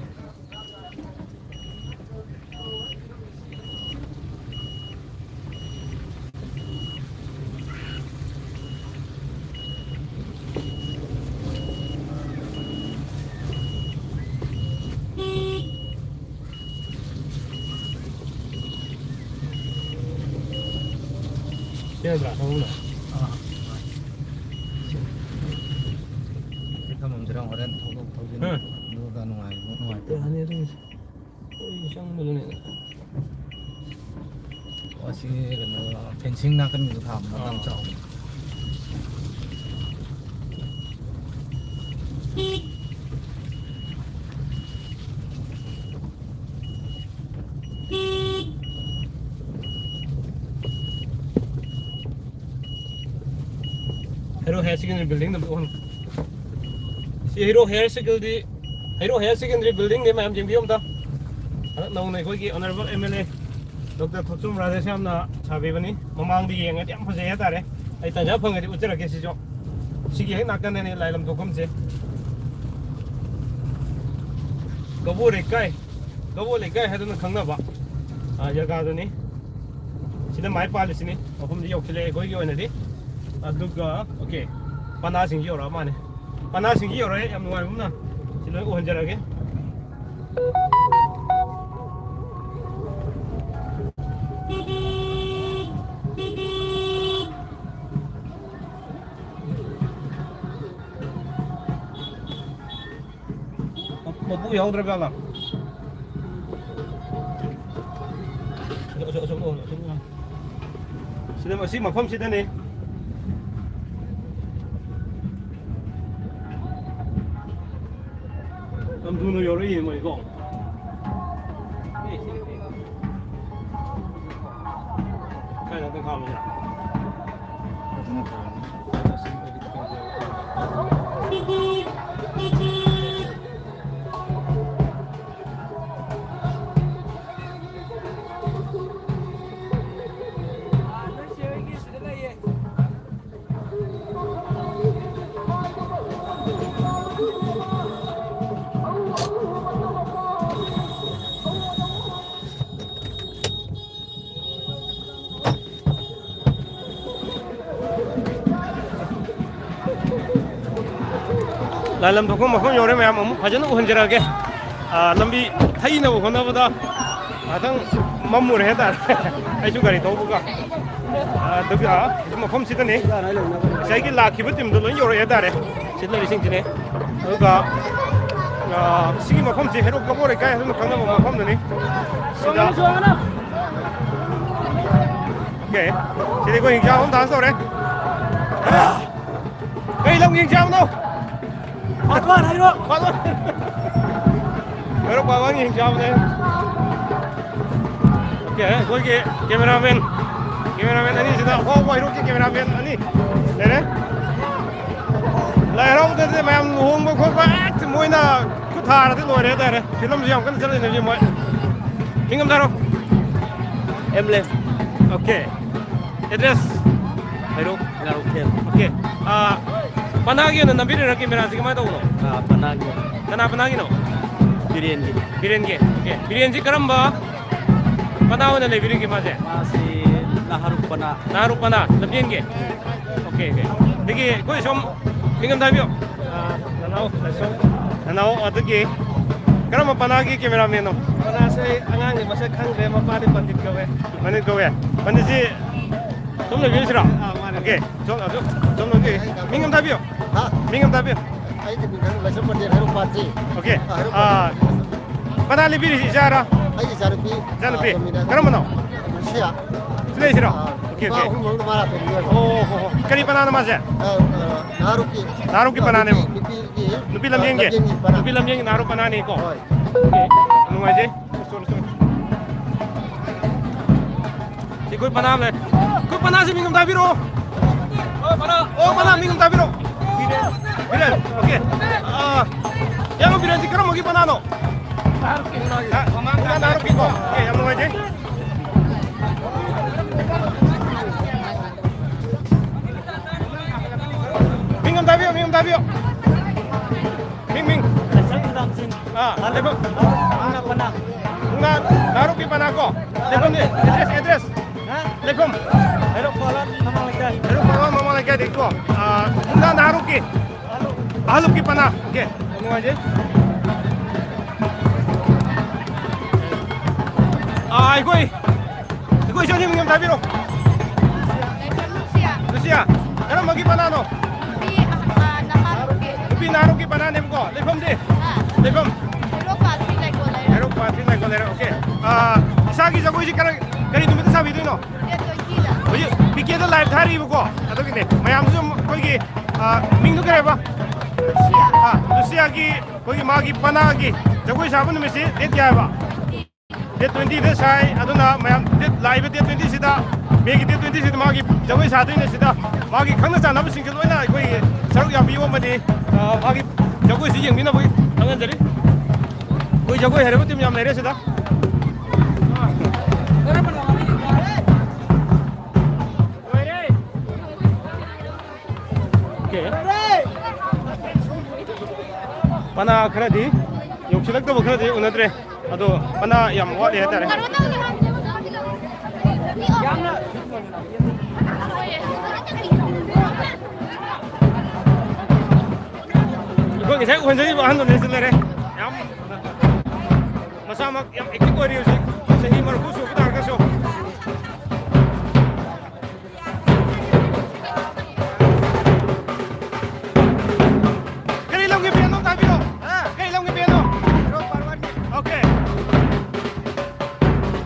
ꯁꯤ ꯅꯠꯇ꯭ꯔꯥ ꯊꯧꯐꯝꯗꯣ? ꯑꯥ꯫ ꯁꯤ ꯊꯝꯃꯝꯁꯤꯔ ꯍꯣꯔꯦꯟ ꯊꯧꯗꯣꯛ ꯊꯧꯖꯤꯟ ꯎꯝ꯫ ꯑꯗꯨꯒ ꯅꯨꯡꯉꯥꯏꯕ ꯅꯨꯡꯉꯥꯏꯇꯕ꯫ ꯌꯥꯅꯤ ꯑꯗꯨꯒꯤꯁꯨ꯫ ꯑꯩ ꯆꯪꯕꯗꯨꯅꯦ꯫ ꯑꯣ, ꯑꯁꯤ ꯀꯩꯅꯣ, ꯐꯦꯟꯁꯤꯡ ꯅꯥꯀꯟꯒꯤꯗꯣ ꯊꯥꯕ ꯃꯇꯝ ꯑꯥ꯫ ꯆꯥꯎꯕ꯫ Hero Higher Secondary building ꯗ ꯑꯣꯟ-, ꯁꯤ Hero Higher Secondary, Hero Higher Secondary building ꯅꯦ, ꯃꯌꯥꯝ ꯌꯦꯡꯕꯤꯌꯨ ꯑꯝꯇ꯫ ꯍꯟꯗꯛ ꯅꯧꯅ ꯑꯩꯈꯣꯏꯒꯤ Honourable M L A Doctor ꯊꯣꯛꯆꯣꯝ ꯔꯥꯙꯦꯁ꯭ꯌꯥꯝꯅ ꯁꯥꯕꯤꯕꯅꯤ꯫ ꯃꯃꯥꯡꯗ ꯌꯦꯡꯉꯗꯤ ꯌꯥꯝ ꯐꯖꯩ ꯍꯥꯏꯇꯥꯔꯦ꯫ ꯑꯩ ꯇꯟꯖꯥ ꯐꯪꯉꯗꯤ ꯎꯠꯆꯔꯛꯀꯦ ꯁꯤꯁꯨ꯫ ꯁꯤꯒꯤ ꯍꯦꯛ ꯅꯥꯀꯟꯗꯅꯤ ꯂꯥꯏꯂꯝ ꯊꯣꯛꯐꯝꯁꯦ꯫ ꯀꯕꯣ ꯂꯩꯀꯥꯏ, ꯀꯕꯣ ꯂꯩꯀꯥꯏ ꯍꯥꯏꯗꯨꯅ ꯈꯪꯅꯕ, ꯑ, ꯖꯒꯥꯗꯨꯅꯤ꯫ ꯁꯤꯗ ꯃꯥꯏ ꯄꯥꯜꯂꯤꯁꯤꯅꯤ꯫ ꯃꯐꯝꯗꯤ ꯌꯧꯁꯤꯜꯂꯛꯑꯦ ꯑꯩꯈꯣꯏꯒꯤ ꯑꯣꯏꯅꯗꯤ꯫ ꯑꯗꯨꯒ, okay, ꯄꯅꯥꯁꯤꯡꯁꯤ ꯌꯧꯔꯛꯑ ꯃꯥꯜꯂꯦ꯫ ꯄꯅꯥꯁꯤꯡꯁꯤ ꯌꯧꯔꯛꯑꯦ, ꯌꯥꯝ ꯅꯨꯡꯉꯥꯏꯕ ꯑꯃꯅ꯫ ꯁꯤ ꯂꯣꯏ ꯎꯍꯟꯖꯔꯒꯦ꯫ ꯃꯄꯨ ꯌꯥꯎꯗ꯭ꯔ ꯖꯥꯠꯂꯥ? ꯑꯁꯨꯝ, ꯑꯁꯨꯝ, ꯑꯁꯨꯝ, ꯑꯁꯨꯝ꯫ ꯁꯤꯗ, ꯁꯤ ꯃꯐꯝꯁꯤꯗꯅꯦ꯫ ꯌꯥꯝ ꯊꯨꯅ ꯌꯧꯔꯛꯏꯅꯦ ꯃꯣꯏꯀꯣ꯫ ꯀꯥꯏꯗ ꯈꯥꯝꯃꯤꯅꯣ? ꯐꯖꯅ ꯊꯥꯔꯝꯃꯤ꯫ ꯂꯥꯏꯂꯝ ꯊꯣꯛꯐꯝ ꯃꯐꯝ ꯌꯧꯔꯦ ꯃꯌꯥꯝ, ꯑꯃꯨꯛ ꯐꯖꯅ ꯎꯍꯟꯖꯔꯛꯑꯒꯦ꯫ ꯑꯥ, ꯂꯝꯕꯤ ꯊꯩꯅꯕ ꯍꯣꯠꯅꯕꯗ ꯉꯥꯛꯇꯪ ꯃꯝꯃꯨꯔꯦ ꯍꯥꯏꯇꯥꯔꯦ꯫ ꯑꯩꯁꯨ ꯒꯥꯔꯤ ꯊꯧꯕꯒ꯫ ꯑꯥ, ꯑꯗꯨꯒ ꯃꯐꯝꯁꯤꯗꯅꯤ ꯉꯁꯥꯏꯒꯤ ꯂꯥꯛꯈꯤꯕ ꯇꯤꯝꯗꯣ ꯂꯣꯏ ꯌꯧꯔꯛꯑꯦ ꯍꯥꯏꯇꯥꯔꯦ꯫ ꯁꯤꯗ ꯂꯩꯔꯤꯁꯤꯡꯁꯤꯅꯦ꯫ ꯑꯗꯨꯒ, ꯑ, ꯁꯤꯒꯤ ꯃꯐꯝꯁꯤ ꯍꯩꯔꯣꯛ ꯀꯕꯣ ꯂꯩꯀꯥꯏ ꯍꯥꯏꯗꯨꯅ ꯈꯪꯅꯕ ꯃꯐꯝꯗꯅꯤ꯫ ꯁꯤꯗ, ꯑꯣꯀꯦ꯫ ꯁꯤꯗꯤ ꯑꯩꯈꯣꯏ ꯍꯤꯡꯆꯥꯕ ꯑꯃ ꯗꯥꯟꯁ ꯇꯧꯔꯦ꯫ ꯀꯩ ꯂꯝꯒꯤ ꯍꯤꯡꯆꯥꯕꯅꯣ? ꯄꯥꯠꯋꯥꯟ ꯍꯩꯔꯣꯛ꯫ ꯄꯥꯠꯋꯥꯟ꯫ ꯍꯩꯔꯣꯛ ꯄꯥꯠꯋꯥꯟꯒꯤ ꯍꯤꯡꯆꯥꯕꯅꯦ꯫ ꯑꯣꯀꯦ, ꯑꯩꯈꯣꯏꯒꯤ ꯀꯦꯃꯦꯔꯥꯃꯦꯟ, ꯀꯦꯃꯦꯔꯥꯃꯦꯟ ꯑꯅꯤꯁꯤꯅ ꯑꯍꯣꯡꯕ ꯍꯩꯔꯣꯛꯀꯤ ꯀꯦꯃꯦꯔꯥꯃꯦꯟ ꯑꯅꯤ ꯂꯩꯔꯦ꯫ ꯂꯥꯏ ꯍꯔꯥꯎꯕꯗꯗꯤ ꯃꯌꯥꯝ ꯂꯨꯍꯣꯡꯕ ꯈꯣꯠꯄ ꯍꯦꯛꯇ ꯃꯣꯏꯅ ꯈꯨꯠ ꯊꯥꯔꯗꯤ ꯂꯣꯏꯔꯦ ꯍꯥꯏꯇꯥꯔꯦ꯫ ꯐꯤꯂꯝꯁꯨ ꯌꯥꯝ ꯀꯟꯅ ꯆꯠꯂꯤꯅꯦ ꯍꯧꯖꯤꯛ ꯃꯣꯏ꯫ ꯃꯤꯡ ꯑꯝ ꯊꯥꯔꯣ꯫ ꯑꯦꯝ ꯂꯦꯝ꯫ ꯑꯣꯀꯦ꯫ ꯑꯦꯗ꯭ꯔꯦꯁ? ꯍꯩꯔꯣꯛ ꯉꯥꯔꯣꯛꯊꯦꯜ꯫ ꯑꯣꯀꯦ꯫ ꯑꯥ, ꯄꯅꯥꯒꯤ ꯑꯣꯏꯅ ꯅꯝꯕꯤꯔꯤꯔꯥ ꯀꯦꯃꯦꯔꯥꯁꯤ, ꯀꯃꯥꯏꯅ ꯇꯧꯕꯅꯣ? ꯑꯥ, ꯄꯅꯥꯒꯤ꯫ ꯀꯅꯥ ꯄꯅꯥꯒꯤꯅꯣ? ꯕꯤꯔꯦꯟꯒꯤ꯫ ꯕꯤꯔꯦꯟꯒꯤ꯫ ꯑꯣꯀꯦ꯫ ꯕꯤꯔꯦꯟꯁꯤ ꯀꯔꯝꯕ ꯄꯅꯥ ꯑꯣꯏꯅ ꯂꯩꯕꯤꯔꯤꯒꯦ ꯃꯥꯁꯦ? ꯃꯥꯁꯤ ꯅꯍꯥꯔꯨꯛ ꯄꯅꯥ꯫ ꯅꯍꯥꯔꯨꯛ ꯄꯅꯥ, ꯂꯝꯖꯦꯟꯒꯤ? Okay, okay. ꯑꯗꯒꯤ ꯑꯩꯈꯣꯏ ꯁꯣꯝ ꯃꯤꯡ ꯑꯝꯇ ꯍꯥꯏꯕꯤꯌꯨ꯫ ꯑꯥ, ꯅꯅꯥꯎ ꯂꯥꯏꯁ꯭ꯔꯝ꯫ ꯅꯅꯥꯎ, ꯑꯗꯒꯤ ꯀꯔꯝꯕ ꯄꯅꯥꯒꯤ ꯀꯦꯃꯦꯔꯥꯃꯦꯟꯅꯣ? ꯄꯅꯥꯁꯦ ꯑꯩ ꯑꯉꯥꯡꯗꯤ ꯃꯁꯛ ꯈꯪꯗ꯭ꯔꯦ, ꯃꯄꯥꯗꯤ ꯄꯟꯗꯤꯠ ꯀꯧꯋꯦ꯫ ꯄꯟꯗꯤꯠ ꯀꯧꯋꯦ꯫ ꯄꯟꯗꯤꯠꯁꯤ ꯁꯣꯝ ꯂꯩꯕꯤꯔꯤꯁꯤꯔꯣ? ꯑꯥ, ꯃꯥꯅꯦ꯫ ꯑꯣꯀꯦ꯫ ꯁꯣꯝ, ꯑꯗꯨ, ꯁꯣꯝ ꯂꯩꯕꯤꯔꯤ꯫ ꯃꯤꯡ ꯑꯝꯇ ꯍꯥꯏꯕꯤꯌꯨ꯫ ꯍꯥ? ꯃꯤꯡ ꯑꯝꯇ ꯍꯥꯏꯕꯤꯌꯨ꯫ ꯑꯩꯒꯤ ꯃꯤꯡ ꯂꯥꯏꯁ꯭ꯔꯝ ꯄꯟꯗꯤꯠ, ꯍꯩꯔꯣꯛ ꯄꯥꯠꯇ꯭ꯔꯤ꯫ ꯑꯣꯀꯦ꯫ ꯑꯥ, ꯍꯩꯔꯣꯛ ꯑꯥ, ꯄꯥꯠꯇ꯭ꯔꯤ꯫ ꯄꯅꯥ ꯂꯩꯕꯤꯔꯤꯁꯤ ꯏꯆꯥꯔꯣ? ꯑꯩꯒꯤ ꯏꯆꯥꯅꯨꯄꯤ꯫ ꯏꯆꯥꯅꯨꯄꯤ꯫ ꯑꯥ, ꯇꯣꯝꯕꯤꯅ꯫ ꯀꯔꯝꯕꯅꯣ? ꯂꯨꯁꯤꯌꯥ꯫ ꯁꯤ ꯂꯩꯁꯤꯔꯣ? ꯑꯥ꯫ Okay, okay. ꯂꯨꯄꯥ ꯑꯍꯨꯝ ꯂꯧꯅ ꯃꯥ ꯂꯥꯛꯄꯅꯦꯕ꯫ ꯑꯣ, ꯍꯣ, ꯍꯣ꯫ ꯀꯔꯤ ꯄꯅꯥꯅꯣ ꯃꯥꯁꯦ? ꯑ, ꯑ, ꯅꯍꯥꯔꯨꯛꯀꯤ꯫ ꯅꯍꯥꯔꯨꯛꯀꯤ ꯄꯅꯥꯅꯦꯕ꯫ ꯅꯨꯄꯤ, ꯅꯨꯄꯤꯒꯤ, ꯅꯨꯄꯤ ꯂꯝꯖꯦꯟꯒꯤ? ꯂꯝꯖꯦꯟꯒꯤ ꯄꯅꯥ꯫ ꯅꯨꯄꯤ ꯂꯝꯖꯦꯟꯒꯤ ꯅꯍꯥꯔꯨꯛ ꯄꯅꯥꯅꯤꯀꯣ꯫ ꯍꯣꯏ꯫ ꯑꯣꯀꯦ꯫ ꯅꯨꯡꯉꯥꯏꯖꯩ꯫ ꯁꯣꯔꯤ, ꯁꯣꯔꯤ꯫ ꯁꯤ ꯑꯩꯈꯣꯏ ꯄꯅꯥ ꯑꯃ ꯂꯩ꯫ ꯑꯩꯈꯣꯏ ꯄꯅꯥꯁꯤ ꯃꯤꯡ ꯑꯝꯇ ꯍꯥꯏꯕꯤꯔꯛꯑꯣ꯫ ꯑꯣ, ꯄꯅꯥ꯫ ꯑꯣ, ꯄꯅꯥ ꯃꯤꯡ ꯑꯝꯇ ꯍꯥꯏꯕꯤꯔꯛꯑꯣ꯫ ꯕꯤꯔꯦꯟ꯫ ꯕꯤꯔꯦꯟ꯫ ꯑꯣꯀꯦ꯫ ꯑ, ꯏꯌꯥꯝꯕ ꯕꯤꯔꯦꯟꯁꯤ ꯀꯔꯝꯕꯒꯤ ꯄꯅꯥꯅꯣ? ꯅꯍꯥꯔꯨꯛꯀꯤ꯫ ꯅꯍꯥꯔꯨꯛꯀꯤꯀꯣ꯫ ꯑꯣꯀꯦ, ꯌꯥꯝ ꯅꯨꯡꯉꯥꯏꯖꯩ꯫ ꯃꯤꯡ ꯑꯝꯇ ꯍꯥꯏꯕꯤꯌꯨ, ꯃꯤꯡ ꯑꯝꯇ ꯍꯥꯏꯕꯤꯌꯨ꯫ ꯃꯤꯡ, ꯃꯤꯡ꯫ ꯁꯔ ꯁꯗꯥꯝ ꯁꯤꯡ꯫ ꯑꯥ, ꯂꯩꯐꯝ? ꯃꯨꯛꯅꯥ ꯄꯅꯥ꯫ ꯃꯨꯛꯅꯥ ꯅꯍꯥꯔꯨꯛꯀꯤ ꯄꯅꯥ ꯀꯣ? ꯂꯩꯐꯝꯗꯤ? Address, address. ꯍꯥ? ꯂꯩꯐꯝ? ꯍꯩꯔꯣꯛ ꯄꯥꯂꯣꯟ ꯃꯃꯥꯡ ꯂꯩꯀꯥꯏ꯫ ꯍꯩꯔꯣꯛ ꯄꯥꯂꯣꯟ ꯃꯃꯥꯡ ꯂꯩꯀꯥꯏꯗꯒꯤꯀꯣ? ꯑꯥ, ꯃꯨꯛꯅꯥ ꯅꯍꯥꯔꯨꯛꯀꯤ? ꯑꯍꯜꯂꯨꯞ꯫ ꯑꯍꯜꯂꯨꯞꯀꯤ ꯄꯅꯥ꯫ ꯑꯣꯀꯦ꯫ ꯌꯥꯝ ꯅꯨꯡꯉꯥꯏꯖꯩ꯫ ꯑꯥ, ꯑꯩꯈꯣꯏ, ꯑꯩꯈꯣꯏ ꯏꯆꯟꯒꯤ ꯃꯤꯡ ꯑꯝꯇ ꯍꯥꯏꯕꯤꯔꯛꯑꯣ꯫ ꯂꯨꯁꯤꯌꯥ꯫ ꯂꯨꯁꯤꯌꯥ꯫ ꯀꯔꯝꯕꯒꯤ ꯄꯅꯥꯅꯣ? ꯅꯨꯄꯤ, ꯑ, ꯅꯍꯥꯔꯣꯜꯒꯤ꯫ ꯅꯨꯄꯤ ꯅꯍꯥꯔꯣꯜꯒꯤ ꯄꯅꯥꯅꯦꯕꯀꯣ꯫ ꯂꯩꯐꯝꯗꯤ? ꯍꯥ? ꯂꯩꯐꯝ? ꯍꯩꯔꯣꯛ ꯄꯥꯠ ꯊ꯭ꯔꯤ ꯂꯩꯀꯣꯜ ꯂꯩꯔꯦ꯫ ꯍꯩꯔꯣꯛ ꯄꯥꯠ ꯊ꯭ꯔꯤ ꯂꯩꯀꯣꯜ ꯂꯩꯔꯦ꯫ ꯑꯣꯀꯦ꯫ ꯑ, ꯏꯁꯥꯒꯤ ꯖꯒꯣꯏꯁꯤ ꯀꯔ-, ꯀꯔꯤ ꯅꯨꯃꯤꯠꯇ ꯁꯥꯕꯤꯗꯣꯏꯅꯣ? ꯗꯦꯠ ꯇ꯭ꯋꯦꯟꯇꯤꯗ꯫ ꯍꯧꯖꯤꯛ ꯄꯤ ꯀꯦꯗ ꯂꯥꯏꯚ ꯊꯥꯔꯤꯕꯀꯣ꯫ ꯑꯗꯨꯒꯤꯅꯦ꯫ ꯃꯌꯥꯝꯁꯨ ꯑꯩꯈꯣꯏꯒꯤ, ꯑ, ꯃꯤꯡꯗꯨ ꯀꯩ ꯍꯥꯏꯕ? ꯂꯨꯁꯤꯌꯥ꯫ ꯑ, ꯂꯨꯁꯤꯌꯥꯒꯤ ꯑꯩꯈꯣꯏꯒꯤ ꯃꯥꯒꯤ ꯄꯅꯥꯒꯤ ꯖꯒꯣꯏ ꯁꯥꯕ ꯅꯨꯃꯤꯠꯁꯤ ꯗꯦꯠ ꯀꯌꯥ ꯍꯥꯏꯕ? ꯇ꯭ꯋꯦꯟꯇꯤ꯫ ꯗꯦꯠ ꯇ꯭ꯋꯦꯟꯇꯤꯗ ꯁꯥꯏ꯫ ꯑꯗꯨꯅ ꯃꯌꯥꯝ ꯗꯦꯠ, ꯂꯥꯛꯏꯕ ꯗꯦꯠ ꯇ꯭ꯋꯦꯟꯇꯤꯁꯤꯗ, ꯃꯦꯒꯤ ꯗꯦꯠ ꯇ꯭ꯋꯦꯟꯇꯤꯁꯤꯗ ꯃꯥꯒꯤ ꯖꯒꯣꯏ ꯁꯥꯗꯣꯏꯅꯦ꯫ ꯁꯤꯗ ꯃꯥꯒꯤ ꯈꯪꯅ ꯆꯥꯟꯅꯕꯁꯤꯡꯁꯨ ꯂꯣꯏꯅ ꯑꯩꯈꯣꯏꯒꯤ ꯁꯔꯨꯛ ꯌꯥꯕꯤꯌꯨ ꯑꯃꯗꯤ, ꯑ, ꯃꯥꯒꯤ ꯖꯒꯣꯏꯁꯤ ꯌꯦꯡꯕꯤꯅꯕꯒꯤ ꯈꯪꯍꯟꯖꯔꯤ꯫ ꯑꯩꯈꯣꯏ ꯖꯒꯣꯏ ꯍꯩꯔꯕ ꯇꯤꯝ ꯌꯥꯝ ꯂꯩꯔꯦ ꯁꯤꯗ꯫ ꯑꯣꯀꯦ꯫ ꯄꯅꯥ ꯈꯔꯗꯤ, ꯌꯧꯁꯤꯜꯂꯛꯇꯕ ꯈꯔꯗꯤ ꯎꯅꯗ꯭ꯔꯦ꯫ ꯑꯗꯣ ꯄꯅꯥ ꯌꯥꯝ ꯋꯥꯠꯂꯤ ꯍꯥꯏꯇꯥꯔꯦ꯫ ꯑꯩꯈꯣꯏ ꯉꯁꯥꯏ ꯎꯍꯟꯖꯔꯤꯕ ꯑꯍꯟꯗꯨꯅꯦ ꯁꯤ ꯂꯩꯔꯦ꯫ ꯌꯥꯝ ꯃꯁꯥꯃꯛ ꯌꯥꯝ ꯑꯦꯛꯇꯤꯚ ꯑꯣꯏꯔꯤ ꯍꯧꯖꯤꯛ, ꯆꯍꯤ ꯃꯔꯤꯐꯨ ꯁꯨꯕ ꯇꯥꯔꯒꯁꯨ꯫ ꯀꯔꯤ ꯂꯝꯒꯤ ꯕꯦꯟꯅꯣ ꯑꯝꯇ ꯍꯥꯏꯕꯤꯔꯣ? ꯍꯥ? ꯀꯔꯤ ꯂꯝꯒꯤ ꯕꯦꯟꯅꯣ? ꯍꯩꯔꯣꯛ ꯄꯥꯔꯋꯥꯟꯒꯤ꯫ ꯑꯣꯀꯦ꯫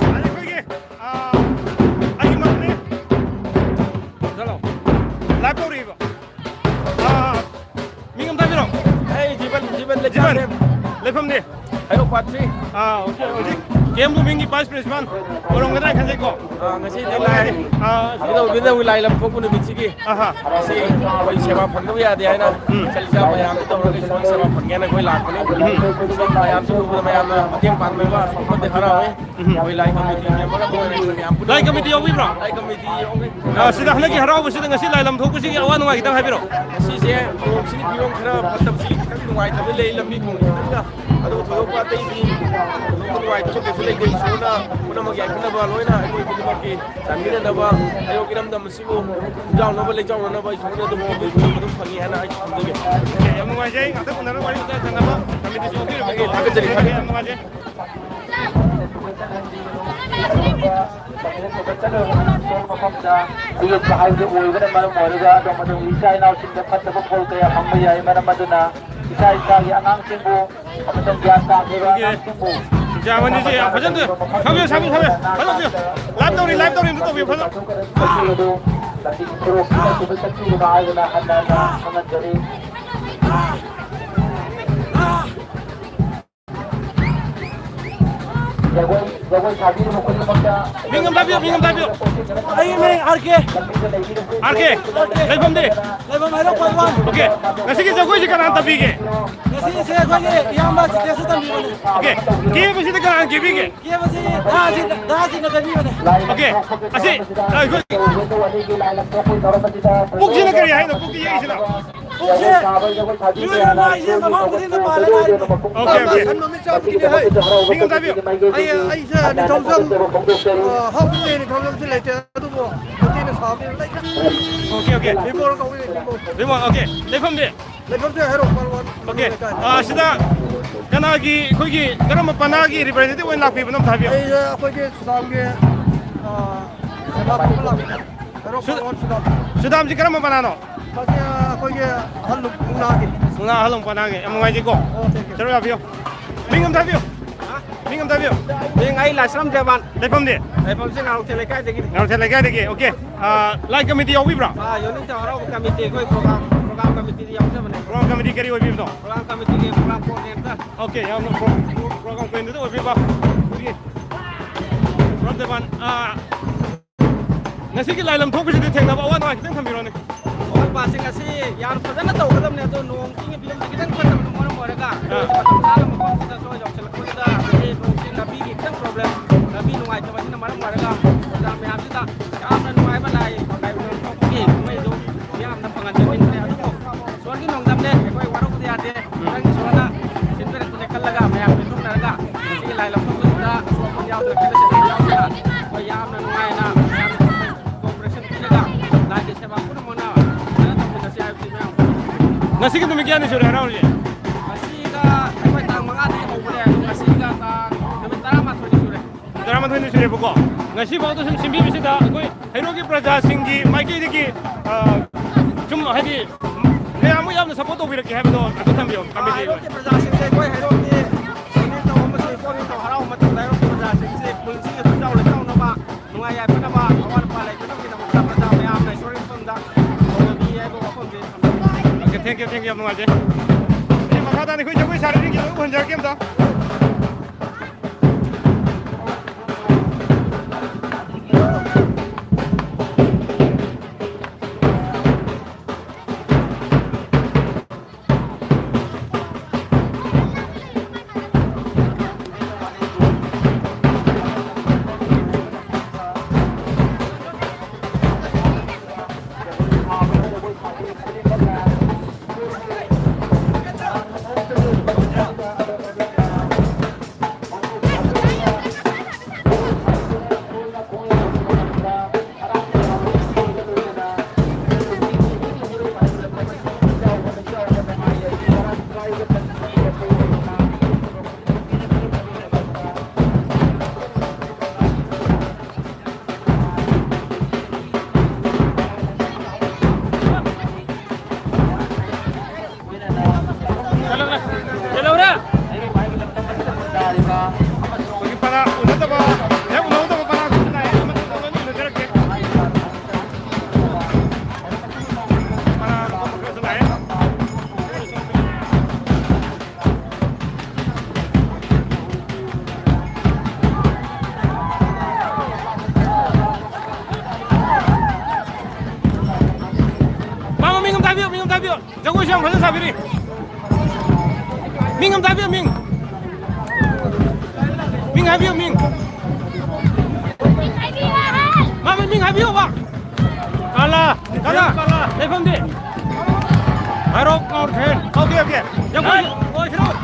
ꯑꯗ ꯑꯩꯈꯣꯏꯒꯤ, ꯑꯥ, ꯑꯩꯒꯤ ꯃꯔꯨꯞꯅꯤ꯫ ꯖꯤꯕꯟ, ꯂꯩꯐꯝꯗꯤ? ꯍꯩꯔꯣꯛ ꯄꯥꯠ ꯊ꯭ꯔꯤ꯫ ꯑꯥ, ꯍꯧꯖꯤꯛ, ꯍꯧꯖꯤꯛ ꯀꯦ ꯑꯦꯝ ꯕ꯭ꯂꯨꯃꯤꯡꯒꯤ ꯚꯥꯏꯁ ꯄ꯭ꯔꯤꯟꯁꯤꯄꯥꯜ ꯑꯣꯏꯔꯝꯒꯗ꯭ꯔꯥ ꯈꯟꯖꯩꯀꯣ꯫ ꯑꯥ, ꯉꯁꯤꯗꯤ ꯂꯥꯏ, ꯑꯥ, ꯃꯤꯅꯧ, ꯃꯤꯅꯧꯒꯤ ꯂꯥꯏ ꯂꯝ ꯊꯣꯛꯄ ꯅꯨꯃꯤꯠꯁꯤꯒꯤ ꯑꯍꯥ꯫ ꯉꯁꯤ ꯑꯩꯈꯣꯏ ꯁꯦꯕꯥ ꯐꯪꯗꯕ ꯌꯥꯗꯦ ꯍꯥꯏꯅ ꯎꯝ꯫ ꯆꯠꯂꯤꯆꯥ ꯃꯌꯥꯝꯁꯨ ꯇꯧꯔꯒ ꯏꯁꯣꯔꯒꯤ ꯁꯦꯕꯥ ꯐꯪꯒꯦꯅ ꯑꯩꯈꯣꯏ ꯂꯥꯛꯄꯅꯤ꯫ ꯎꯝ꯫ ꯁꯨꯝ ꯃꯌꯥꯝꯁꯨ ꯎꯕꯗ ꯃꯌꯥꯝꯅ ꯃꯇꯦꯡ ꯄꯥꯡꯕꯤꯕ ꯑꯁꯣꯛꯄꯗꯤ ꯍꯔꯥꯎꯋꯤ꯫ ꯎꯝ꯫ ꯑꯩꯈꯣꯏ ꯂꯥꯏ ꯀꯃꯤꯇꯤ ꯃꯦꯝꯕꯔ ꯑꯃ ꯑꯣꯏꯅ ꯑꯩꯈꯣꯏ ꯃꯌꯥꯝ ꯄꯨꯟꯅ ꯂꯥꯏ ꯀꯃꯤꯇꯤ ꯌꯥꯎꯕꯤꯕ꯭ꯔꯣ? ꯂꯥꯏ ꯀꯃꯤꯇꯤ ꯌꯥꯎꯔꯤ꯫ ꯑ, ꯁꯤꯗ ꯍꯟꯗꯛꯀꯤ ꯍꯔꯥꯎꯕꯁꯤꯗ ꯉꯁꯤ ꯂꯥꯏ ꯂꯝ ꯊꯣꯛꯄꯁꯤꯒꯤ ꯑꯋꯥ ꯅꯨꯡꯉꯥꯏ ꯈꯤꯇꯪ ꯍꯥꯏꯕꯤꯔꯣ꯫ ꯉꯁꯤꯁꯦ ꯅꯣꯡꯁꯤꯒꯤ ꯐꯤꯕꯝ ꯈꯔ ꯐꯠꯇꯕꯁꯤ ꯈꯤꯇꯪ ꯅꯨꯡꯉꯥꯏꯇꯕ ꯂꯩ, ꯂꯝꯕꯤ ꯊꯣꯡ ꯈꯤꯇꯪꯒ꯫ ꯑꯗꯨꯕꯨ ꯊꯣꯏꯗꯣꯛꯄ ꯑꯇꯩꯗꯤ ꯅꯨꯡꯉꯥꯏꯇꯕ ꯀꯩꯁꯨ ꯂꯩꯇꯦ꯫ ꯏꯁꯣꯔꯅ ꯄꯨꯝꯅꯃꯛ ꯌꯥꯏꯐꯅꯕ ꯂꯣꯏꯅ ꯑꯩꯈꯣꯏ ꯈꯨꯗꯤꯡꯃꯛꯀꯤ ꯆꯥꯟꯕꯤꯅꯅꯕ, ꯑꯩꯈꯣꯏ ꯏꯔꯝꯗꯝ ꯑꯁꯤꯕꯨ ꯈꯨꯟꯖꯥꯎꯅꯕ ꯂꯩꯖꯥꯎꯅꯅꯕ ꯏꯁꯣꯔꯅ ꯑꯗꯨꯝ ꯄꯤꯕꯤꯕ ꯑꯗꯨꯝ ꯐꯪꯉꯤ ꯍꯥꯏꯅ ꯑꯩ ꯊꯝꯖꯒꯦ꯫ ꯌꯥꯝ ꯅꯨꯡꯉꯥꯏꯖꯩ꯫ ꯉꯥꯛꯇꯪ ꯎꯅꯔꯒ ꯋꯥꯔꯤ ꯋꯥꯇꯥꯏ ꯁꯥꯟꯅꯕ ꯊꯥꯒꯠꯆꯔꯤ, ꯊꯥꯒꯠꯆꯔꯤ꯫ ꯌꯥꯝ ꯅꯨꯡꯉꯥꯏꯖꯩ꯫ ꯃꯐꯝꯗ ꯑꯌꯦꯛꯄ ꯍꯥꯏꯕꯗꯨ ꯑꯣꯏꯕꯅ ꯃꯔꯝ ꯑꯣꯏꯔꯒ ꯑꯗꯣꯝ ꯑꯗꯣꯝꯒꯤ ꯏꯆꯥ ꯏꯅꯥꯎꯁꯤꯡꯗ ꯐꯠꯇꯕ ꯐꯣꯜ ꯀꯌꯥ ꯐꯪꯕ ꯌꯥꯏ꯫ ꯃꯔꯝ ꯑꯗꯨꯅ ꯏꯁꯥ ꯏꯁꯥꯒꯤ ꯑꯉꯥꯡꯁꯤꯡꯕꯨ ꯑꯃꯁꯨꯡ ꯒ꯭ꯌꯥꯟ ꯇꯥꯈꯤꯕ ꯑꯉꯥꯡꯁꯤꯡꯕꯨ ꯏꯆꯥ ꯑꯃꯅꯤꯁꯦ ꯌꯥꯝ ꯐꯖꯅ ꯇꯧ-, ꯊꯝꯕꯤꯌꯨ, ꯊꯝꯕꯤꯌꯨ, ꯊꯝꯕꯤꯌꯨ꯫ ꯐꯖꯅ ꯇꯧꯕꯤꯌꯨ꯫ ꯂꯥꯏꯚ ꯇꯧꯔꯤ, ꯂꯥꯏꯚ ꯇꯧꯔꯤ, ꯑꯝꯇ ꯇꯧꯕꯤꯌꯨ, ꯐꯖꯅ꯫ ꯃꯁꯤ ꯑꯗꯨ ꯂꯝꯕꯤ ꯁꯣꯔꯣꯛꯁꯤꯗ ꯆꯠꯄꯤꯒꯅꯨ ꯍꯥꯏꯗꯨꯅ ꯍꯟꯅ ꯍꯟꯅ ꯈꯪꯍꯟꯖꯔꯤ꯫ ꯖꯒꯣꯏ, ꯖꯒꯣꯏ ꯁꯥꯕꯤꯔꯤꯕ ꯈꯨꯗꯤꯡꯃꯛꯇ ꯃꯤꯡ ꯑꯝꯇ ꯍꯥꯏꯕꯤꯌꯨ, ꯃꯤꯡ ꯑꯝꯇ ꯍꯥꯏꯕꯤꯌꯨ꯫ ꯑꯩ ꯃꯤꯡ ꯑꯥꯔ ꯀꯦ꯫ ꯑꯥꯔ ꯀꯦ, ꯂꯩꯐꯝꯗꯤ? ꯂꯩꯐꯝ ꯍꯩꯔꯣꯛ ꯄꯥꯔꯠ ꯋꯥꯟ꯫ ꯑꯣꯀꯦ, ꯉꯁꯤꯒꯤ ꯖꯒꯣꯏꯁꯤ ꯀꯅꯥꯅ ꯇꯝꯕꯤꯒꯦ? ꯉꯁꯤꯁꯦ ꯑꯩꯈꯣꯏꯒꯤ ꯏꯌꯥꯝꯕ ꯖꯤꯇꯦꯁꯅ ꯇꯝꯕꯤꯕꯅꯦ꯫ ꯑꯣꯀꯦ, ꯀꯦꯕꯁꯤꯗ ꯀꯅꯥꯅ ꯀꯦꯕꯤꯒꯦ? ꯀꯦꯕꯁꯤ ꯗꯥ ꯖꯤ-, ꯗꯥ ꯖꯤꯅ ꯀꯦꯕꯤꯕꯅꯦ꯫ ꯑꯣꯀꯦ, ꯑꯁꯤ, ꯑꯩꯈꯣꯏ ꯄꯨꯛꯁꯤꯅ ꯀꯔꯤ ꯍꯥꯏꯅꯣ? ꯄꯨꯛꯀꯤ ꯌꯦꯛꯏꯁꯤꯅ? ꯄꯨꯛꯁꯦ ꯃꯤꯑꯣꯏꯕ ꯂꯥꯏꯁꯦ ꯃꯐꯝ ꯈꯨꯗꯤꯡꯗ ꯄꯥꯜꯂꯦ ꯍꯥꯏꯔꯤꯅꯦ꯫ Okay, okay. ꯁꯟ ꯃꯃꯤꯠ ꯆꯥꯎꯕꯗꯨꯅꯦ ꯍꯥꯏ꯫ ꯃꯤꯡ ꯑꯝꯇ ꯍꯥꯏꯕꯤꯌꯨ꯫ ꯑꯩ, ꯑꯩꯁꯦ ꯅꯤꯡꯊꯧꯖꯝ, ꯑ, ꯍꯧꯕꯗꯤ ꯅꯤꯡꯊꯧꯖꯝꯁꯤ ꯂꯩꯇꯦ, ꯑꯗꯨꯕꯨ ꯃꯇꯦꯡꯅ ꯁꯥꯕꯅꯤꯅ ꯂꯩꯈ꯭ꯔꯦ꯫ Okay, okay. ꯕꯤꯃꯣꯜ ꯀꯧꯏ, ꯕꯤꯃꯣꯜ꯫ ꯕꯤꯃꯣꯜ, ꯑꯣꯀꯦ꯫ ꯂꯩꯐꯝꯗꯤ? ꯂꯩꯐꯝꯁꯦ ꯍꯩꯔꯣꯛ ꯄꯥꯔꯠ ꯋꯥꯟ ꯑꯣꯀꯦ꯫ ꯂꯩꯀꯥꯏ꯫ ꯑ, ꯁꯤꯗ ꯀꯅꯥꯒꯤ, ꯑꯩꯈꯣꯏꯒꯤ ꯀꯔꯝꯕ ꯄꯅꯥꯒꯤ ꯔꯤꯄ꯭ꯔꯖꯦꯟꯇꯦꯇꯤꯚ ꯑꯣꯏꯅ ꯂꯥꯛꯄꯤꯕꯅꯣ ꯑꯝꯇ ꯍꯥꯏꯕꯤꯌꯨ꯫ ꯑꯩꯁꯦ ꯑꯩꯈꯣꯏꯒꯤ ꯁꯨꯗꯥꯝꯒꯤ, ꯑ, ꯁꯦꯕꯥ ꯇꯧꯕ ꯂꯥꯛꯄꯅꯦ꯫ ꯍꯩꯔꯣꯛ ꯁꯨ-, ꯄꯥꯔꯠ ꯋꯥꯟ ꯁꯨꯗꯥꯝ꯫ ꯁꯨꯗꯥꯝꯁꯤ ꯀꯔꯝꯕ ꯄꯅꯥꯅꯣ? ꯃꯁꯤ ꯑꯩꯈꯣꯏꯒꯤ ꯑꯍꯜ ꯃꯨꯛꯅꯥꯒꯤ꯫ ꯃꯨꯛꯅꯥ ꯑꯍꯜ ꯄꯅꯥꯒꯤ꯫ ꯌꯥꯝ ꯅꯨꯡꯉꯥꯏꯖꯩꯀꯣ꯫ ꯑꯣ, thank you꯫ ꯁꯔꯨꯛ ꯌꯥꯕꯤꯌꯨ꯫ ꯃꯤꯡ ꯑꯝꯇ ꯍꯥꯏꯕꯤꯌꯨ꯫ ꯍꯥ? ꯃꯤꯡ ꯑꯝꯇ ꯍꯥꯏꯕꯤꯌꯨ꯫ ꯃꯤꯡ ꯑꯩ ꯂꯥꯏꯁ꯭ꯔꯝ ꯗꯦꯕꯥꯟ꯫ ꯂꯩꯐꯝꯗꯤ? ꯂꯩꯐꯝꯁꯦ ꯉꯥꯔꯣꯛꯊꯦꯜ ꯂꯩꯀꯥꯏꯗꯒꯤꯅꯤ꯫ ꯉꯥꯔꯣꯛꯊꯦꯜ ꯂꯩꯀꯥꯏꯗꯒꯤ꯫ ꯑꯣꯀꯦ꯫ ꯑꯥ, ꯂꯥꯏ ꯀꯃꯤꯇꯤ ꯌꯥꯎꯕꯤꯕ꯭ꯔꯥ? ꯑꯥ, ꯌꯣꯅꯤꯡꯊꯧ ꯍꯔꯥꯎꯕ ꯀꯃꯤꯇꯤ, ꯑꯩꯈꯣꯏ ꯄ꯭ꯔꯣꯒ꯭ꯔꯥꯝ, ꯄ꯭ꯔꯣꯒ꯭ꯔꯥꯝ ꯀꯃꯤꯇꯤꯗ ꯌꯥꯎꯖꯕꯅꯦ꯫ ꯄ꯭ꯔꯣꯒ꯭ꯔꯥꯝ ꯀꯃꯤꯇꯤ ꯀꯔꯤ ꯑꯣꯏꯕꯤꯕꯅꯣ? ꯄ꯭ꯔꯣꯒ꯭ꯔꯥꯝ ꯀꯃꯤꯇꯤꯒꯤ ꯄ꯭ꯔꯣꯒ꯭ꯔꯥꯝ ꯀꯣꯑꯣꯔꯗꯤꯅꯦꯇꯔ꯫ ꯑꯣꯀꯦ, ꯌꯥꯝꯅ ꯄ꯭ꯔꯣ-, ꯄ꯭ꯔꯣ-, ꯄ꯭ꯔꯣꯒ꯭ꯔꯥꯝ ꯀꯣꯑꯣꯔꯗꯤꯅꯦꯇꯔ ꯑꯣꯏꯕꯤꯕ꯫ ꯑꯩꯈꯣꯏꯒꯤ ꯂꯥꯏꯁ꯭ꯔꯝ ꯗꯦꯕꯥꯟ, ꯑꯥ, ꯉꯁꯤꯒꯤ ꯂꯥꯏ ꯂꯝ ꯊꯣꯛꯄꯁꯤꯗ ꯊꯦꯡꯅꯕ ꯑꯋꯥ ꯅꯨꯡꯉꯥꯏ ꯈꯤꯇꯪ ꯊꯝꯕꯤꯔꯣꯅꯦ꯫ ꯑꯋꯥꯠ ꯑꯄꯥꯁꯤꯡ ꯑꯁꯤ ꯌꯥꯝ ꯐꯖꯅ ꯇꯧꯒꯗꯕꯅꯦ, ꯑꯗꯣ ꯅꯣꯡ ꯆꯤꯡꯒꯤ ꯐꯤꯕꯝꯁꯤ ꯈꯤꯇꯪ ꯐꯠꯇꯕꯅ ꯃꯔꯝ ꯑꯣꯏꯔꯒ, ꯑꯥ꯫ ꯃꯇꯝ ꯆꯥꯅ ꯃꯐꯝꯁꯤꯗꯁꯨ ꯌꯧꯁꯤꯜꯂꯛꯄꯁꯤꯗ ꯉꯁꯤ ꯅꯣꯡ ꯆꯤꯡ ꯂꯝꯕꯤꯒꯤ ꯈꯤꯇꯪ ꯄ꯭ꯔꯣꯕ꯭ꯂꯦꯝ, ꯂꯝꯕꯤ ꯅꯨꯡꯉꯥꯏꯇꯕꯁꯤꯅ ꯃꯔꯝ ꯑꯣꯏꯔꯒ ꯑꯣꯖꯥ ꯃꯌꯥꯝꯁꯤꯗ ꯌꯥꯝꯅ ꯅꯨꯡꯉꯥꯏꯕ ꯂꯥꯏ, ꯂꯥꯏ ꯊꯣꯛꯄꯒꯤ ꯀꯨꯝꯍꯩꯗꯨ ꯌꯥꯝꯅ ꯐꯪꯍꯟꯖꯅꯤꯡꯕꯅꯦ꯫ ꯑꯗꯨꯕꯨ ꯏꯁꯣꯔꯒꯤ ꯅꯣꯡꯗꯝꯅꯦ, ꯑꯩꯈꯣꯏ ꯋꯥꯔꯧꯕꯗꯤ ꯌꯥꯗꯦ꯫ ꯎꯝ꯫ ꯅꯪꯒꯤ ꯏꯁꯣꯔꯅ ꯁꯤꯟꯕꯤꯔꯛꯄꯅꯦ ꯈꯜꯂꯒ ꯃꯌꯥꯝ ꯄꯦꯟꯊꯣꯛꯅꯔꯒ ꯉꯁꯤꯒꯤ ꯂꯥꯏ ꯂꯝꯊꯣꯛꯄꯁꯤꯗ ꯑꯁꯣꯛ ꯑꯄꯟ ꯌꯥꯎꯗꯅ ꯈꯠꯅ ꯆꯩꯅꯕ ꯌꯥꯎꯗꯅ ꯑꯩꯈꯣꯏ ꯌꯥꯝꯅ ꯅꯨꯡꯉꯥꯏꯅ ꯃꯌꯥꯝ ꯀꯣꯑꯣꯄꯔꯦꯁꯟ ꯄꯤꯔꯒ ꯂꯥꯏꯒꯤ ꯁꯦꯕꯥ ꯄꯨꯝꯅꯃꯛꯅ ꯐꯖꯅ ꯇꯧꯃꯤꯟꯅꯁꯤ ꯍꯥꯏꯕꯁꯤ ꯃꯌꯥꯝ ꯈꯪꯍꯟꯅꯤꯡꯉꯤ꯫ ꯉꯁꯤꯒꯤ ꯅꯨꯃꯤꯠ ꯀꯌꯥꯅꯤ ꯁꯨꯔꯦ ꯍꯔꯥꯎꯔꯤꯁꯦ? ꯉꯁꯤꯒ ꯑꯩꯈꯣꯏ ꯇꯥꯡ ꯃꯉꯥꯗꯒꯤ ꯍꯧꯕꯅꯦ, ꯑꯗꯣ ꯉꯁꯤꯒ ꯇꯥꯡ ꯅꯨꯃꯤꯠ ꯇꯔꯥꯃꯥꯊꯣꯏꯅꯤ ꯁꯨꯔꯦ꯫ ꯇꯔꯥꯃꯥꯊꯣꯏꯅꯤ ꯁꯨꯔꯦꯕꯀꯣ꯫ ꯉꯁꯤ ꯐꯥꯎꯗ ꯁꯨꯝ ꯁꯤꯟꯕꯤꯕꯁꯤꯗ ꯑꯩꯈꯣꯏ ꯍꯩꯔꯣꯛꯀꯤ ꯄ꯭ꯔꯖꯥꯁꯤꯡꯒꯤ ꯃꯥꯏꯀꯩꯗꯒꯤ, ꯑ, ꯁꯨꯝ ꯍꯥꯏꯗꯤ ꯀꯌꯥꯃꯨꯛ ꯌꯥꯝꯅ ꯁꯞꯄꯣꯔꯠ ꯇꯧꯕꯤꯔꯛꯀꯦ ꯍꯥꯏꯕꯗꯣ ꯑꯗꯨ ꯊꯝꯕꯤꯌꯨ, ꯑ, ꯊꯝꯕꯤꯒꯦ꯫ ꯍꯩꯔꯣꯛꯀꯤ ꯄ꯭ꯔꯖꯥꯁꯤꯡꯁꯦ ꯑꯩꯈꯣꯏ ꯍꯩꯔꯣꯛꯀꯤ ꯅꯨꯃꯤꯠ ꯇꯧꯕ ꯑꯃꯁꯨꯡ ꯏꯄꯣꯛ ꯅꯤꯡꯊꯧ ꯍꯔꯥꯎꯕ ꯃꯇꯝꯗ ꯍꯩꯔꯣꯛꯀꯤ ꯄ꯭ꯔꯖꯥꯁꯤꯡꯁꯦ ꯄꯨꯟꯁꯤꯒꯤ ꯄꯨꯟꯖꯥꯎ ꯂꯩꯆꯥꯎꯅꯕ, ꯅꯨꯡꯉꯥꯏ ꯌꯥꯏꯐꯅꯕ, ꯑꯋꯥꯠ ꯑꯄꯥ ꯂꯩꯇꯅꯕꯒꯤꯗꯃꯛꯇ ꯄ꯭ꯔꯖꯥ ꯃꯌꯥꯝꯅ ꯏꯁꯣꯔꯒꯤ ꯃꯐꯝꯗ ꯀꯧꯅꯕꯤ ꯍꯥꯏꯕ ꯋꯥꯐꯝꯁꯦ ꯊꯝꯖꯒꯦ꯫ Okay, thank you, thank you, ꯌꯥꯝ ꯅꯨꯡꯉꯥꯏꯖꯩ꯫ ꯑꯩ ꯃꯈꯥ ꯇꯥꯅ ꯑꯩꯈꯣꯏ ꯖꯒꯣꯏ ꯁꯥꯔꯤꯁꯤꯡꯒꯤ ꯂꯣꯏ ꯎꯍꯟꯖꯔꯛꯀꯦ ꯑꯝꯇ꯫ ꯑꯩꯈꯣꯏꯁꯨ ꯌꯥꯝ ꯐꯖꯅ ꯁꯥꯕꯤꯔꯤ꯫ ꯃꯤꯡ ꯑꯝꯇ ꯍꯥꯏꯕꯤꯌꯨ, ꯃꯤꯡ꯫ ꯃꯤꯡ ꯍꯥꯏꯕꯤꯌꯨ, ꯃꯤꯡ꯫ ꯃꯥ ꯃꯃꯤꯡ ꯍꯥꯏꯕꯤꯌꯣꯕ꯫ ꯀꯥꯂꯥ, ꯀꯥꯂꯥ꯫ ꯀꯥꯂꯥ꯫ ꯂꯩꯐꯝꯗꯤ? ꯍꯥꯏꯔꯣꯛ ꯉꯥꯎꯔꯈꯦꯟ꯫ Okay, okay. ꯌꯥꯝ ꯀꯨꯏ-, ꯑꯣꯏꯈꯤꯔꯣꯏ꯫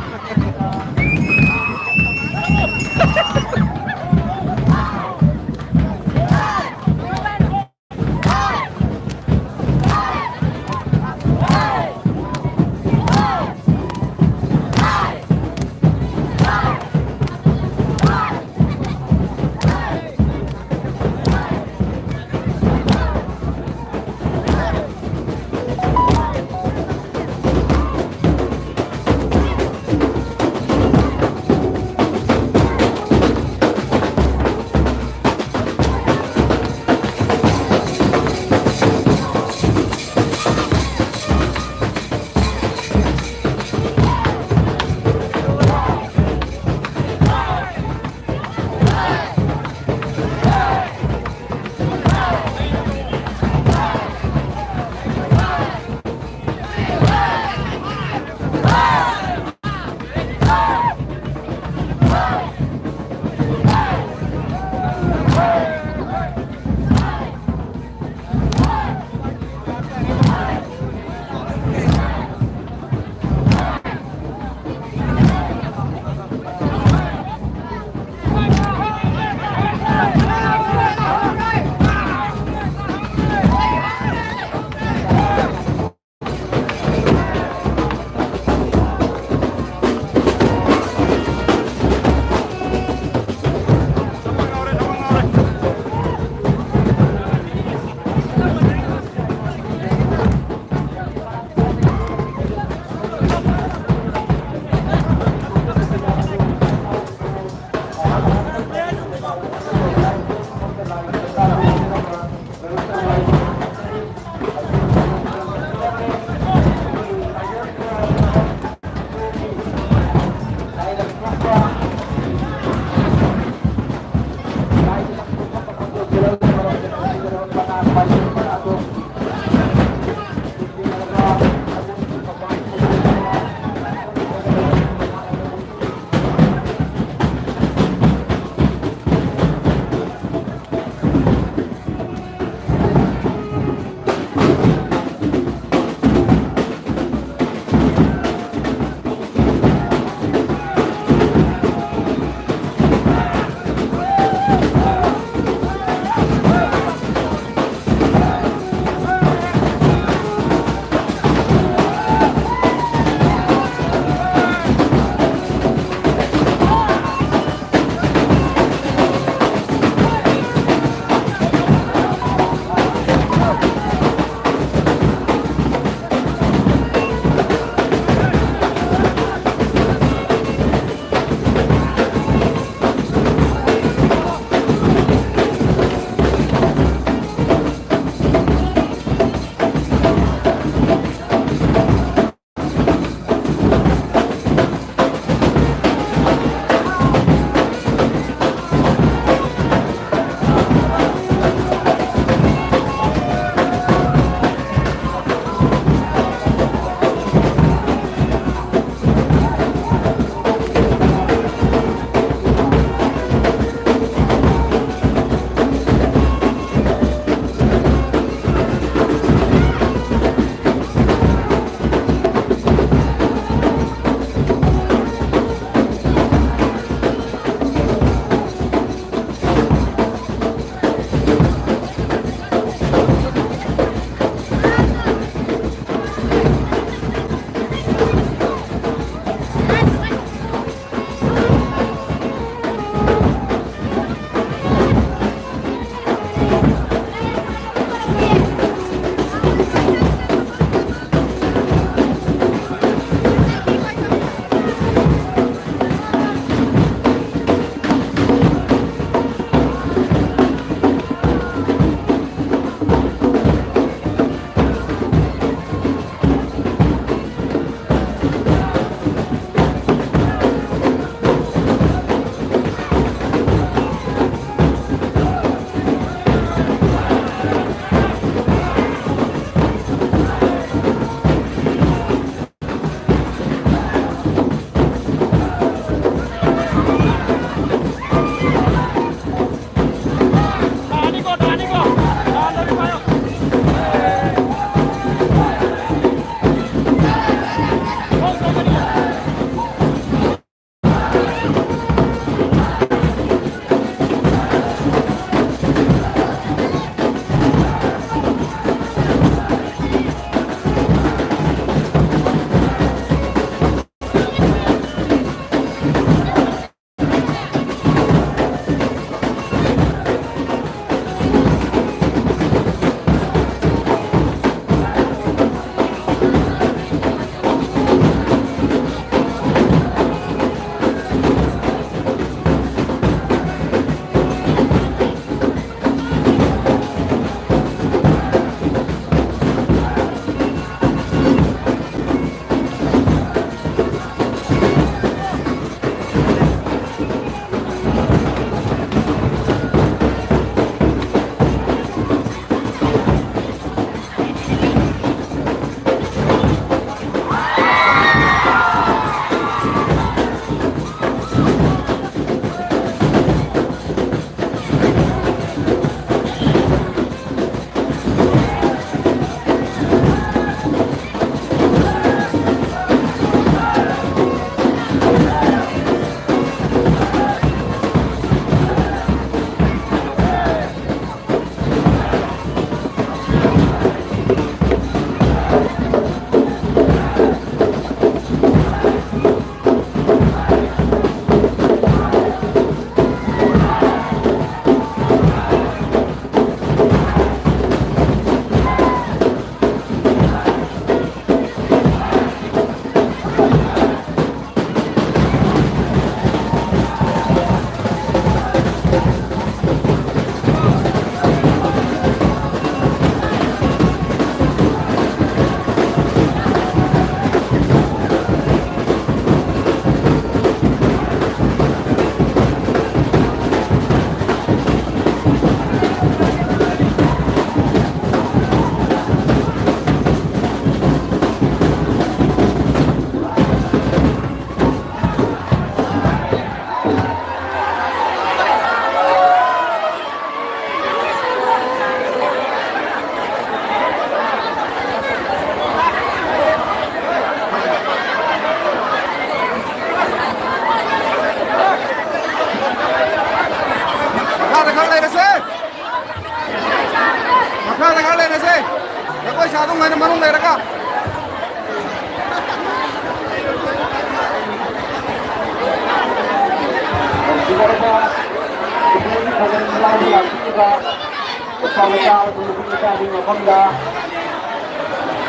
ꯅꯨꯄꯥ ꯃꯆꯥ ꯑꯃꯁꯨꯡ ꯅꯨꯄꯤ ꯃꯆꯥꯁꯤꯡꯒꯤ ꯃꯐꯝꯗ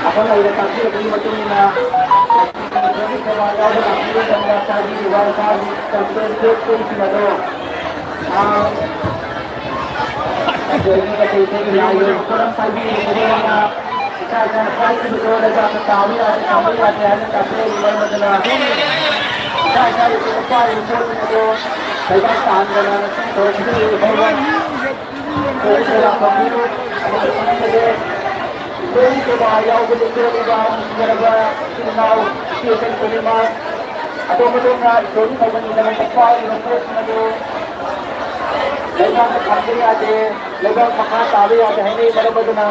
ꯑꯈꯪ ꯑꯍꯩꯅ ꯇꯥꯛꯄꯤꯔꯕꯒꯤ ꯃꯇꯨꯡ ꯏꯟꯅ ꯁꯦꯕꯥ ꯌꯥꯎꯕ ꯂꯥꯛꯄꯤꯕ ꯃꯇꯝꯗ ꯄꯥꯏꯕꯤꯔꯤꯕ ꯏꯁꯥꯒꯤ ꯀꯟꯁꯦꯟꯇ꯭ꯔꯦꯠ ꯄꯣꯏꯟꯁꯤꯡ ꯑꯗꯨ, ꯑꯥ, ꯑꯩꯈꯣꯏꯒꯤ ꯃꯇꯩ ꯃꯇꯩꯒꯤ ꯂꯥꯏꯒꯤ ꯄꯣꯠꯂꯝ ꯄꯥꯏꯕꯤꯔꯤꯕ ꯈꯨꯗꯤꯡꯃꯛꯅ ꯏꯁꯥ ꯏꯁꯥꯅ ꯄꯥꯏꯈꯤꯕꯗꯣ ꯂꯩꯕꯥꯛꯇ ꯇꯥꯕ ꯌꯥꯗꯦ, ꯊꯝꯕ ꯌꯥꯗꯦ ꯍꯥꯏꯅ ꯇꯥꯛꯄꯤꯔꯛꯂꯤꯕ ꯃꯔꯝ ꯑꯗꯨꯅ ꯏꯁꯥ ꯏꯁꯥꯒꯤ ꯄꯥꯏꯔꯤꯕ ꯄꯣꯠꯁꯤꯡ ꯑꯗꯨ ꯂꯩꯕꯥꯛ ꯇꯥꯍꯟꯗꯅ ꯊꯧꯔꯝꯁꯤꯡ ꯑꯗꯨ ꯐꯥꯎꯕ ꯂꯣꯏꯅ ꯂꯥꯛꯄꯤꯌꯨ꯫ ꯑꯃꯁꯨꯡ ꯈꯪꯍꯟꯖꯒꯦ, ꯂꯣꯏꯅ ꯁꯦꯕꯥ ꯌꯥꯎꯕ ꯂꯦꯡꯖꯔꯛꯂꯤꯕ ꯅꯨꯡꯁꯤꯖꯔꯕ ꯏꯆꯤꯜ ꯏꯅꯥꯎ ꯏꯆꯦ ꯏꯆꯟ ꯈꯨꯗꯤꯡꯃꯛ, ꯑꯗꯣꯝ ꯑꯗꯣꯝꯅ ꯏꯁꯣꯔꯒꯤ ꯊꯧꯒꯜꯒꯤꯗꯃꯛꯇ ꯄꯥꯏꯔꯤꯕ ꯄꯣꯠꯁꯤꯡ ꯑꯗꯨ ꯂꯩꯕꯥꯛꯇ ꯊꯝꯕ ꯌꯥꯗꯦ, ꯂꯩꯕꯥꯛ ꯃꯈꯥ ꯇꯥꯕ ꯌꯥꯗꯦ ꯍꯥꯏꯅꯩ꯫ ꯃꯔꯝ ꯑꯗꯨꯅ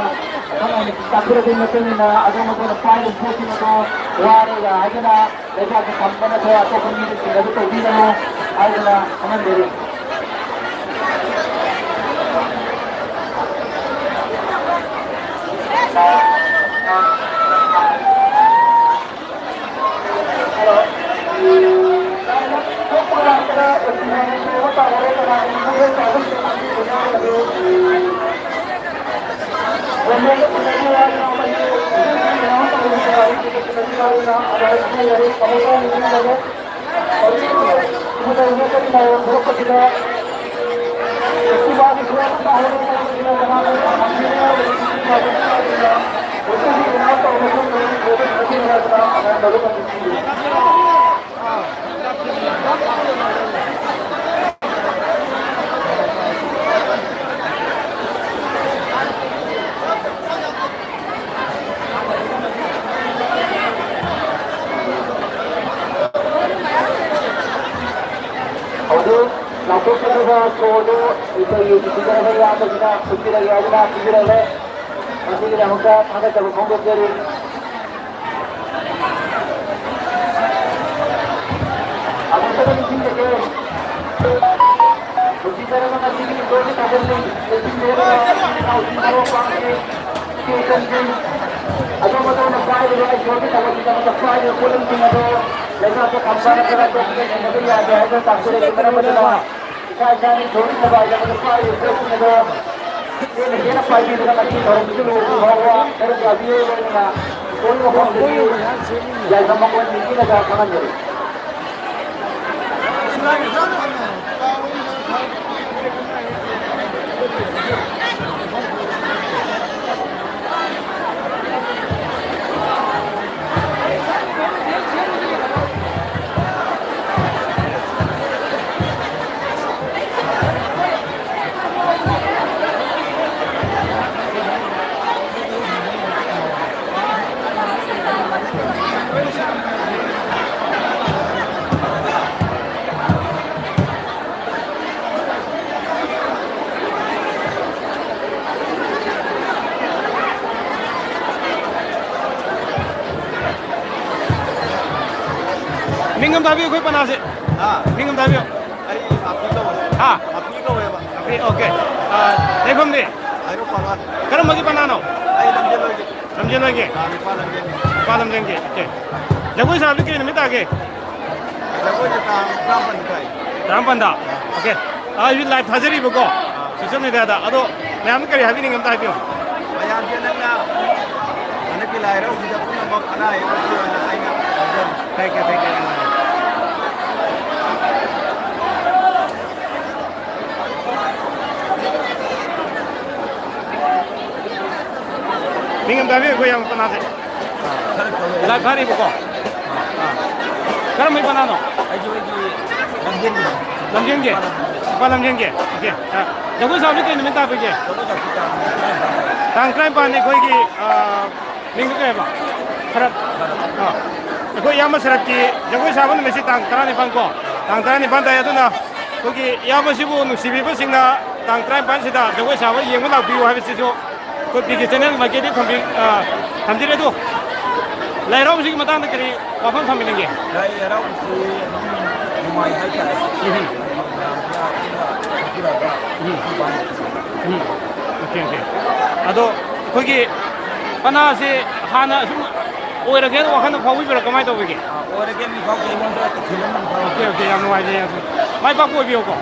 ꯇꯥꯛꯄꯤꯔꯕꯒꯤ ꯃꯇꯨꯡ ꯏꯟꯅ ꯑꯗꯣꯝ ꯑꯗꯣꯝꯅ ꯄꯥꯏꯔꯤꯕ ꯄꯣꯠꯁꯤꯡ ꯑꯗꯨ ꯋꯥꯔꯦꯒ ꯍꯥꯏꯗꯨꯅ ꯂꯩꯕꯥꯛꯇ ꯊꯝꯕ ꯅꯠꯇ꯭ꯔꯒ ꯑꯇꯣꯞꯄ ꯃꯤꯗ ꯁꯤꯟꯅꯕ ꯇꯧꯕꯤꯒꯅꯨ ꯍꯥꯏꯗꯨꯅ ꯈꯪꯍꯟꯖꯔꯤ꯫ ꯍꯧꯖꯤꯛ ꯂꯥꯎꯊꯣꯛꯆꯔꯤꯕ ꯁꯣꯗꯨ ꯑꯩꯈꯣꯏꯒꯤ ꯅꯨꯡꯁꯤꯖꯔꯕ ꯏꯌꯥꯝꯕꯁꯤꯅ ꯈꯨꯠꯄꯤꯔꯒꯦ ꯍꯥꯏꯗꯨꯅ ꯄꯤꯕꯤꯔꯛꯂꯦ꯫ ꯃꯁꯤꯒꯤꯗꯃꯛꯇ ꯊꯥꯒꯠꯆꯕ ꯐꯣꯡꯗꯣꯛꯆꯔꯤ꯫ ꯑꯃꯨꯛꯇꯪ ꯅꯤꯡꯁꯤꯡꯖꯒꯦ꯫ ꯅꯨꯡꯁꯤꯖꯔꯕ ꯉꯁꯤꯒꯤ ꯏꯁꯣꯔꯒꯤ ꯊꯧꯒꯜꯁꯤꯡ ꯂꯣꯏꯁꯤꯟꯖꯔꯒ ꯏꯆꯤꯜ ꯏꯅꯥꯎꯁꯤꯡ ꯃꯔꯨꯞ ꯃꯄꯥꯡꯁꯤꯡ ꯏꯆꯦ ꯏꯆꯟꯁꯤꯡ ꯑꯗꯣꯝ ꯑꯗꯣꯝꯅ ꯄꯥꯏꯔꯤꯕ ꯏꯁꯣꯔꯒꯤ ꯊꯧꯒꯜꯒꯤꯗꯃꯛꯇ ꯄꯥꯏꯔꯤꯕ ꯄꯣꯠꯂꯝꯁꯤꯡ ꯑꯗꯨ ꯂꯩꯕꯥꯛꯇ ꯊꯝꯕ ꯅꯠꯇ꯭ꯔꯒ ꯑꯇꯣꯞꯄꯗ ꯁꯤꯟꯅꯕ ꯌꯥꯗꯦ ꯍꯥꯏꯕ ꯇꯥꯛꯆꯔꯛꯏ꯫ ꯃꯔꯝ ꯑꯗꯨꯅ ꯏꯁꯥ ꯏꯁꯥꯒꯤ ꯊꯧꯔꯤ ꯊꯕꯥꯏ ꯑꯃꯗ ꯄꯥꯏꯔꯤꯕ ꯄꯣꯠꯁꯤꯡ ꯑꯗꯣ ꯍꯦꯟꯅ ꯍꯦꯟꯅ ꯄꯥꯏꯕꯤꯗꯨꯅ ꯃꯁꯤ ꯊꯧꯔꯝꯁꯤꯗ ꯂꯣꯏꯗ꯭ꯔꯤ ꯐꯥꯎꯕ ꯁꯔꯨꯛ ꯌꯥꯕꯤꯌꯨ꯫ ꯂꯣꯏꯅꯅ ꯊꯧꯔꯤꯕ ꯃꯐꯝꯗꯒꯤ ꯌꯥꯏꯐ ꯃꯉꯣꯟ ꯅꯤꯡꯁꯤꯜꯂꯒ ꯈꯪꯍꯟꯖꯔꯤ꯫ ꯃꯤꯡ ꯑꯝꯇ ꯍꯥꯏꯕꯤꯌꯨ, ꯑꯩꯈꯣꯏ ꯄꯅꯥꯁꯦ꯫ ꯍꯥ? ꯃꯤꯡ ꯑꯝꯇ ꯍꯥꯏꯕꯤꯌꯨ꯫ ꯑꯩ ꯄꯥꯄꯤ ꯀꯧꯋꯦ꯫ ꯍꯥ? ꯄꯥꯄꯤ ꯀꯧꯋꯦꯕ꯫ ꯄꯥꯄꯤ, ꯑꯣꯀꯦ꯫ ꯑ, ꯂꯩꯐꯝꯗꯤ? ꯍꯩꯔꯣꯛ ꯄꯥꯡꯒꯜ꯫ ꯀꯔꯝꯕꯒꯤ ꯄꯅꯥꯅꯣ? ꯑꯩ ꯂꯝꯖꯦꯜ ꯑꯣꯏꯒꯦ꯫ ꯂꯝꯖꯦꯜ ꯑꯣꯏꯒꯦ? ꯑꯥ, ꯅꯨꯄꯥ ꯂꯝꯖꯦꯜꯒꯤ꯫ ꯅꯨꯄꯥ ꯂꯝꯖꯦꯜꯒꯤ, ꯑꯣꯀꯦ꯫ ꯖꯒꯣꯏ ꯁꯥꯕꯗꯤ ꯀꯩ ꯅꯨꯃꯤꯠ ꯇꯥꯒꯦ? ꯖꯒꯣꯏꯁꯦ ꯇꯥꯡ ꯇꯔꯥꯃꯥꯄꯟꯗ ꯇꯥꯏ꯫ ꯇꯔꯥꯃꯥꯄꯟꯗ? ꯑꯣꯀꯦ꯫ ꯑꯥ, ꯑꯩꯁꯨ ꯂꯥꯏꯚ ꯊꯥꯖꯔꯤꯕꯀꯣ, ꯑꯥ꯫ ꯁꯣꯁꯦꯜ ꯃꯦꯗꯤꯌꯥꯗ꯫ ꯑꯗꯣ ꯃꯌꯥꯝꯗ ꯀꯔꯤ ꯍꯥꯏꯕꯤꯅꯤꯡꯉꯤ ꯑꯝꯇ ꯍꯥꯏꯕꯤꯌꯨ꯫ ꯃꯌꯥꯝꯁꯦ ꯅꯪꯅ ꯍꯟꯗꯛꯀꯤ ꯂꯥꯏ ꯍꯔꯥꯎꯕꯁꯤꯗ ꯄꯨꯝꯅꯃꯛ ꯑꯅꯥ ꯑꯌꯦꯛ ꯑꯣꯏꯅ ꯑꯩꯅ ꯊꯥꯖꯔꯤ꯫ Thank you, thank you. ꯃꯤꯡ ꯑꯝꯇ ꯍꯥꯏꯕꯤꯌꯨ, ꯑꯩꯈꯣꯏ ꯌꯥꯝ ꯀꯅꯥꯁꯦ? ꯂꯥꯏ ꯐꯥꯔꯤꯕꯀꯣ? ꯑꯥ꯫ ꯀꯔꯝꯕꯩ ꯄꯅꯥꯅꯣ? ꯑꯩꯁꯨ ꯑꯩꯒꯤ ꯂꯝꯖꯦꯟꯒꯤꯅꯤ꯫ ꯂꯝꯖꯦꯟꯒꯤ? ꯅꯨꯄꯥ ꯂꯝꯖꯦꯟꯒꯤ? ꯑꯣꯀꯦ꯫ ꯑꯥ꯫ ꯖꯒꯣꯏ ꯁꯥꯕꯁꯤ ꯀꯩ ꯅꯨꯃꯤꯠ ꯇꯥꯕꯤꯒꯦ? ꯖꯒꯣꯏ ꯁꯥꯕꯁꯤ ꯇꯥꯡ ꯇꯔꯥꯅꯤꯄꯥꯟ꯫ ꯇꯥꯡ ꯇꯔꯥꯅꯤꯄꯥꯟꯅꯤ ꯑꯩꯈꯣꯏꯒꯤ, ꯑꯥ, ꯃꯤꯡꯗꯨ ꯀꯩ ꯍꯥꯏꯕ? ꯁꯔꯠ꯫ ꯑꯥ꯫ ꯑꯩꯈꯣꯏ ꯏꯌꯥꯝꯕ ꯁꯔꯠꯀꯤ ꯖꯒꯣꯏ ꯁꯥꯕ ꯅꯨꯃꯤꯠꯁꯤ ꯇꯥꯡ ꯇꯔꯥꯅꯤꯄꯥꯟ ꯀꯣ? ꯇꯥꯡ ꯇꯔꯥꯅꯤꯄꯥꯟ ꯇꯥꯏ꯫ ꯑꯗꯨꯅ ꯑꯩꯈꯣꯏꯒꯤ ꯏꯌꯥꯝꯕꯁꯤꯕꯨ ꯅꯨꯡꯁꯤꯕꯤꯕꯁꯤꯡꯅ ꯇꯥꯡ ꯇꯔꯥꯅꯤꯄꯥꯟꯁꯤꯗ ꯖꯒꯣꯏ ꯁꯥꯕ ꯌꯦꯡꯕ ꯂꯥꯛꯄꯤꯌꯨ ꯍꯥꯏꯕꯁꯤꯁꯨ ꯑꯩꯈꯣꯏ ꯄꯤ ꯀꯦ ꯆꯦꯅꯦꯜꯒꯤ ꯃꯥꯏꯀꯩꯗꯒꯤ ꯊꯝꯕꯤ-, ꯑ, ꯊꯝꯖꯔꯤ꯫ ꯑꯗꯨ ꯂꯥꯏ ꯍꯔꯥꯎꯕꯁꯤꯒꯤ ꯃꯇꯥꯡꯗ ꯀꯔꯤ ꯋꯥꯐꯝ ꯊꯝꯕꯤꯅꯤꯡꯒꯦ? ꯂꯥꯏ ꯍꯔꯥꯎꯕꯁꯤ ꯑꯗꯨꯝ ꯅꯨꯡꯉꯥꯏ ꯍꯥꯏꯇꯥꯔꯦ꯫ ꯎꯝ꯫ ꯃꯌꯥꯝꯁꯤꯅ ꯑꯗꯨꯝ ꯆꯠꯄꯤꯔꯒ ꯎꯝ꯫ ꯎꯝ꯫ Okay, okay. ꯑꯗꯣ ꯑꯩꯈꯣꯏꯒꯤ ꯄꯅꯥꯁꯦ ꯍꯥꯟꯅ ꯁꯨꯝ ꯑꯣꯏꯔꯒꯦꯅ ꯋꯥꯈꯜꯗ ꯐꯥꯎꯕꯤꯕ꯭ꯔꯥ, ꯀꯃꯥꯏꯅ ꯇꯧꯕꯤꯒꯦ? ꯑꯥ, ꯑꯣꯏꯔꯒꯦ, ꯃꯤ ꯐꯥꯎꯗꯦ, ꯑꯩꯉꯣꯟꯗ ꯏꯊꯤꯜ ꯑꯃ ꯐꯥꯎꯔꯦ꯫ ꯑꯣꯀꯦ, ꯑꯣꯀꯦ, ꯌꯥꯝ ꯅꯨꯡꯉꯥꯏꯖꯩ꯫ ꯃꯥꯏ ꯄꯥꯛꯄ ꯑꯣꯏꯕꯤꯌꯨꯀꯣ꯫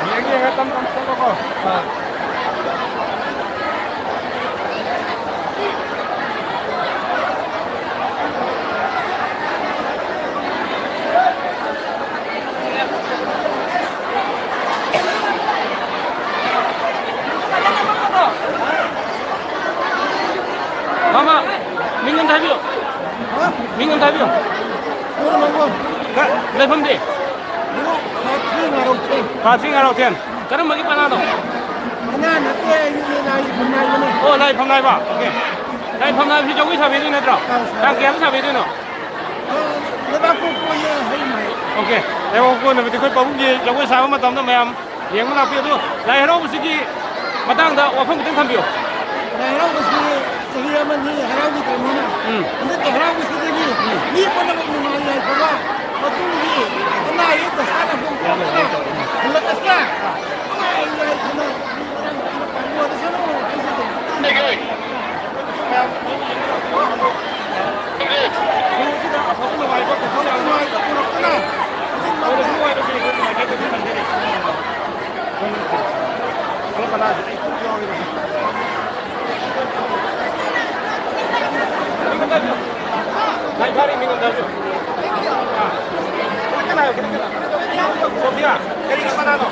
ꯌꯦꯡ ꯌꯦꯡꯉ ꯇꯝ ꯇꯝ ꯆꯠꯂꯣꯀꯣ꯫ ꯑꯥ꯫ ꯃꯥꯃ, ꯃꯤꯡ ꯑꯝꯇ ꯍꯥꯏꯕꯤꯌꯨ꯫ ꯍꯥ? ꯃꯤꯡ ꯑꯝꯇ ꯍꯥꯏꯕꯤꯌꯨ꯫ ꯀꯣꯟ ꯃꯪꯒꯣꯟ꯫ ꯀ-, ꯂꯩꯐꯝꯗꯤ? ꯃꯔꯨꯞ, ꯈꯥꯊ꯭ꯔꯤ ꯉꯥꯔꯧꯊꯦꯟ꯫ ꯈꯥꯊ꯭ꯔꯤ ꯉꯥꯔꯧꯊꯦꯟ꯫ ꯀꯔꯝꯕꯒꯤ ꯄꯅꯥꯅꯣ? ꯄꯅꯥ ꯅꯠꯇꯦ, ꯑꯩꯒꯤ ꯂꯥꯏ ꯐꯝꯅꯥꯏꯕꯅꯦ꯫ ꯑꯣ, ꯂꯥꯏ ꯐꯝꯅꯥꯏꯕ? ꯑꯣꯀꯦ꯫ ꯂꯥꯏ ꯐꯝꯅꯥꯏꯕꯁꯤ ꯖꯒꯣꯏ ꯁꯥꯕꯤꯗꯣꯏ ꯅꯠꯇ꯭ꯔꯣ? ꯑꯥ, ꯁꯥꯏ꯫ ꯇꯥꯡ ꯀꯌꯥꯗ ꯁꯥꯕꯤꯗꯣꯏꯅꯣ? ꯑꯥ, ꯂꯩꯕꯥꯛꯄꯣꯛꯄ ꯑꯣꯏꯅ ꯍꯌꯦꯡ ꯍꯥꯏ꯫ ꯑꯣꯀꯦ꯫ ꯂꯩꯕꯥꯛꯄꯣꯛꯄ ꯅꯨꯃꯤꯠꯇꯤ ꯑꯩꯈꯣꯏ ꯄꯥꯕꯨꯡꯒꯤ ꯖꯒꯣꯏ ꯁꯥꯕ ꯃꯇꯝꯗ ꯃꯌꯥꯝ ꯌꯦꯡꯕ ꯂꯥꯛꯄꯤꯌꯨ꯫ ꯑꯗꯣ ꯂꯥꯏ ꯍꯔꯥꯎꯕꯁꯤꯒꯤ ꯃꯇꯥꯡꯗ ꯋꯥꯐꯝ ꯈꯤꯇꯪ ꯊꯝꯕꯤꯌꯨ꯫ ꯂꯥꯏ ꯍꯔꯥꯎꯕꯁꯤ ꯆꯍꯤ ꯑꯃꯅꯤ ꯍꯔꯥꯎꯈꯤꯗ꯭ꯔꯕꯅꯤꯅ, ꯎꯝ꯫ ꯍꯟꯗꯛꯀꯤ ꯍꯔꯥꯎꯕꯁꯤꯗꯒꯤ ꯎꯝ꯫ ꯃꯤ ꯄꯨꯝꯅꯃꯛ ꯅꯨꯡꯉꯥꯏ ꯌꯥꯏꯐꯕ, ꯃꯇꯨꯡꯒꯤ ꯑꯅꯥ ꯑꯌꯦꯛ ꯗꯁꯥꯅ ꯍꯣꯡꯗꯣꯛꯇꯅ ꯍꯜꯂꯛꯄꯁꯤꯅ ꯅꯨꯡꯉꯥꯏ ꯌꯥꯏꯐꯅ ꯃꯤ ꯃꯔꯥꯡ ꯀꯥꯏꯅ ꯄꯥꯟꯕ ꯑꯣꯏꯔꯁꯅꯨ ꯍꯥꯏꯖꯒꯦ꯫ ꯁꯣꯐꯤꯌꯥ, ꯀꯔꯤꯒꯤ ꯃꯅꯥꯅꯣ?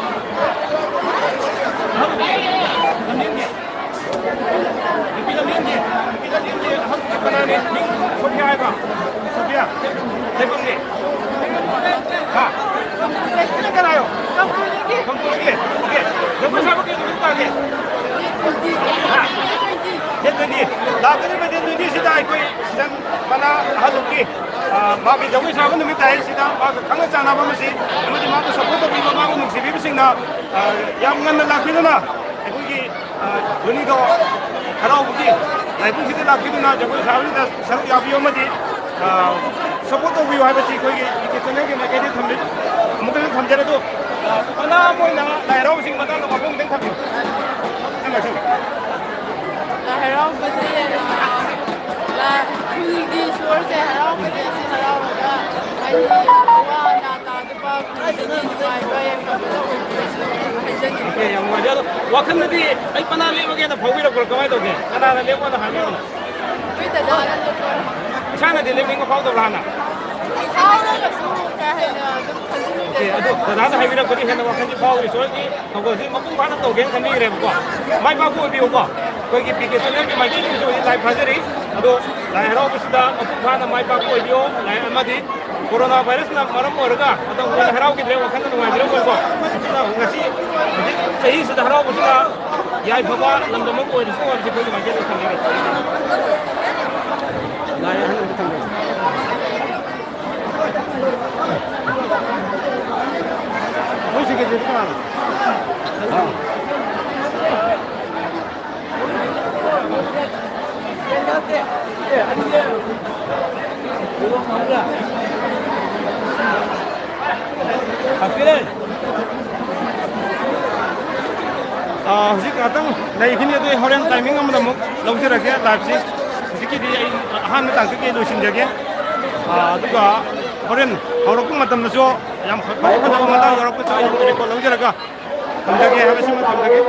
ꯅꯨꯄꯤ ꯂꯝꯖꯦꯟꯒꯤ, ꯅꯨꯄꯤ ꯂꯝꯖꯦꯟꯒꯤ ꯑꯍꯜ ꯀꯅꯥꯅꯤ? ꯃꯤꯡ ꯁꯣꯐꯤꯌꯥ ꯍꯥꯏꯕ? ꯁꯣꯐꯤꯌꯥ꯫ ꯂꯩꯐꯝꯗꯤ? ꯍꯥ? ꯅꯪ ꯀꯅꯥ ꯍꯥꯏꯌꯣ? ꯀꯝꯄꯣꯏꯗꯒꯤ꯫ ꯑꯣꯀꯦ꯫ ꯖꯒꯣꯏ ꯁꯥꯕ ꯀꯩ ꯅꯨꯃꯤꯠ ꯇꯥꯒꯦ? ꯍꯥ? Date twenty꯫ ꯂꯥꯛꯀꯗꯧꯔꯤꯕ date twenty ꯁꯤꯗ ꯑꯩꯈꯣꯏ ꯏꯆꯟ ꯃꯅꯥ ꯑꯍꯜꯂꯨꯝꯒꯤ, ꯑ, ꯃꯥꯒꯤ ꯖꯒꯣꯏ ꯁꯥꯕ ꯅꯨꯃꯤꯠ ꯇꯥꯏ꯫ ꯁꯤꯗ ꯃꯥꯒ ꯈꯪꯅ ꯆꯥꯟꯅꯕ ꯑꯃꯁꯤ ꯑꯃꯗꯤ ꯃꯥꯕꯨ support ꯇꯧꯕꯤꯕ, ꯃꯥꯕꯨ ꯅꯨꯡꯁꯤꯕꯤꯕꯁꯤꯡꯅ, ꯑ, ꯌꯥꯝ ꯉꯟꯅ ꯂꯥꯛꯄꯤꯗꯨꯅ ꯑꯩꯈꯣꯏꯒꯤ ꯑ, ꯙꯣꯅꯤꯗꯣ ꯍꯔꯥꯎꯕꯒꯤ ꯂꯥꯏꯕꯨꯡꯁꯤꯗ ꯂꯥꯛꯄꯤꯗꯨꯅ ꯖꯒꯣꯏ ꯁꯥꯕꯁꯤꯗ ꯁꯔꯨꯛ ꯌꯥꯕꯤꯌꯨ ꯑꯃꯗꯤ, ꯑ, ꯁꯄꯣꯔꯠ ꯇꯧꯕꯤꯌꯨ ꯍꯥꯏꯕꯁꯤ ꯑꯩꯈꯣꯏꯒꯤ ꯏꯟꯇꯔꯅꯦꯜꯒꯤ ꯃꯥꯏꯀꯩꯗꯒꯤ ꯊꯝꯖꯩ꯫ ꯑꯃꯨꯛꯇꯪ ꯊꯝꯖꯔꯦ꯫ ꯑꯗꯣ ꯃꯅꯥ ꯑꯃ ꯑꯣꯏꯅ ꯂꯥꯏ ꯍꯔꯥꯎꯕꯁꯤꯒꯤ ꯃꯇꯥꯡꯗ ꯋꯥꯐꯝ ꯈꯤꯇꯪ ꯊꯝꯕꯤꯌꯨ꯫ ꯂꯥꯏ ꯍꯔꯥꯎꯕꯁꯦ, ꯑ, ꯂꯥꯏ, ꯈꯨꯜꯒꯤ ꯏꯁꯣꯔꯁꯦ ꯍꯔꯥꯎꯕꯁꯦ ꯑꯁꯤ ꯍꯔꯥꯎꯔꯒ ꯍꯥꯏꯗꯤ ꯑꯋꯥ ꯑꯅꯥ ꯇꯥꯗꯕ ꯈꯨꯜꯁꯤꯒꯤ ꯅꯨꯡꯉꯥꯏꯕ ꯌꯥꯏꯐꯕꯗ ꯑꯣꯏꯕꯤꯔꯁꯨ ꯍꯥꯏꯖꯅꯤꯡꯉꯤ꯫ ꯑꯣꯀꯦ, ꯌꯥꯝ ꯅꯨꯡꯉꯥꯏꯖꯔꯦ꯫ ꯑꯗꯣ ꯋꯥꯈꯜꯗꯗꯤ ꯑꯩ ꯃꯅꯥ ꯂꯦꯞꯄꯒꯦꯅ ꯐꯥꯎꯕꯤꯔꯛꯄ꯭ꯔꯣ? ꯀꯃꯥꯏꯅ ꯇꯧꯒꯦ? ꯀꯅꯥꯅ ꯂꯦꯞꯄꯣꯅ ꯍꯥꯏꯕꯤꯔꯝꯕꯅꯣ? ꯑꯩꯈꯣꯏ ꯗꯗꯥꯅ ꯂꯦꯞꯄꯣꯅ꯫ ꯏꯁꯥꯅꯗꯤ ꯂꯦꯞꯅꯤꯡꯕ ꯐꯥꯎꯗꯕ꯭ꯔꯥ ꯍꯥꯟꯅ? ꯐꯥꯎꯔꯒꯁꯨ ꯀꯥ ꯍꯦꯟꯅ ꯑꯗꯨꯝ ꯈꯟꯖꯤꯜꯂꯨꯗꯦ꯫ ꯑꯣꯀꯦ, ꯑꯗꯨ ꯗꯗꯥꯅ ꯍꯥꯏꯕꯤꯔꯛꯄꯗꯤ ꯍꯦꯟꯅ ꯋꯥꯈꯜꯁꯤ ꯐꯥꯎꯔꯤ꯫ ꯏꯁꯣꯔꯒꯤ ꯊꯧꯒꯜꯁꯤ ꯃꯄꯨꯡ ꯐꯥꯅ ꯇꯧꯒꯦꯅ ꯈꯟꯕꯤꯈ꯭ꯔꯦꯕꯀꯣ꯫ ꯃꯥꯏ ꯄꯥꯛꯄ ꯑꯣꯏꯕꯤꯌꯨꯀꯣ꯫ ꯑꯩꯈꯣꯏꯒꯤ ꯄꯤ ꯀꯦ ꯆꯦꯅꯦꯜꯒꯤ ꯃꯥꯏꯀꯩꯗꯒꯤꯁꯨ ꯍꯧꯖꯤꯛ ꯂꯥꯏ ꯐꯥꯖꯔꯤ꯫ ꯑꯗꯣ ꯂꯥꯏ ꯍꯔꯥꯎꯕꯁꯤꯗ ꯃꯄꯨꯡ ꯐꯥꯅ ꯃꯥꯏ ꯄꯥꯛꯄ ꯑꯣꯏꯕꯤꯌꯣ꯫ ꯂꯥꯏ ꯑꯃꯗꯤ ꯀꯣꯔꯣꯅꯥ ꯚꯥꯏꯔꯁꯅ ꯃꯔꯝ ꯑꯣꯏꯔꯒ ꯃꯇꯝ ꯀꯨꯏꯅ ꯍꯔꯥꯎꯈꯤꯗ꯭ꯔꯦ, ꯋꯥꯈꯜꯗ ꯅꯨꯡꯉꯥꯏꯖꯔꯝꯃꯣꯏꯀꯣ꯫ ꯑꯗꯨꯅ ꯉꯁꯤ ꯍꯧꯖꯤꯛ ꯆꯍꯤꯁꯤꯗ ꯍꯔꯥꯎꯕꯁꯤꯅ ꯌꯥꯏꯐꯕ ꯂꯝꯗꯝ ꯑꯃ ꯑꯣꯏꯔꯁꯅꯨ ꯍꯥꯏꯕꯁꯤ ꯑꯩꯈꯣꯏꯒꯤ ꯃꯥꯏꯀꯩꯗꯒꯤ ꯊꯝꯖꯒꯦ꯫ ꯂꯥꯏ ꯑꯍꯟ ꯑꯃ ꯊꯝꯖꯒꯦ꯫ ꯃꯣꯏ ꯁꯤꯒꯤꯁꯦ ꯀꯅꯥꯅꯣ? ꯑꯥ, ꯍꯧꯖꯤꯛ ꯉꯥꯛꯇꯪ ꯂꯩꯈꯤꯅꯤ, ꯑꯗꯨ ꯑꯩ ꯍꯣꯔꯦꯟ ꯇꯥꯏꯃꯤꯡ ꯑꯃꯗ ꯑꯃꯨꯛ ꯂꯧꯖꯔꯒꯦ ꯂꯥꯏꯚꯁꯤ꯫ ꯍꯧꯖꯤꯛꯀꯤꯗꯤ ꯑꯩ ꯑꯍꯥꯟꯕ ꯇꯥꯡꯀꯛꯀꯤ ꯂꯣꯏꯁꯤꯟꯖꯒꯦ꯫ ꯑꯥ, ꯑꯗꯨꯒ ꯍꯣꯔꯦꯟ ꯍꯧꯔꯛꯄ ꯃꯇꯝꯗꯁꯨ ꯌꯥꯝ ꯐ-, ꯐꯖ ꯐꯖꯕ ꯃꯇꯥꯡ ꯌꯧꯔꯛꯄꯁꯨ ꯑꯩ ꯔꯦꯀꯣꯔꯗ ꯂꯧꯖꯔꯒ ꯊꯝꯖꯒꯦ ꯍꯥꯏꯕꯁꯤꯃ ꯊꯝꯖꯒꯦ꯫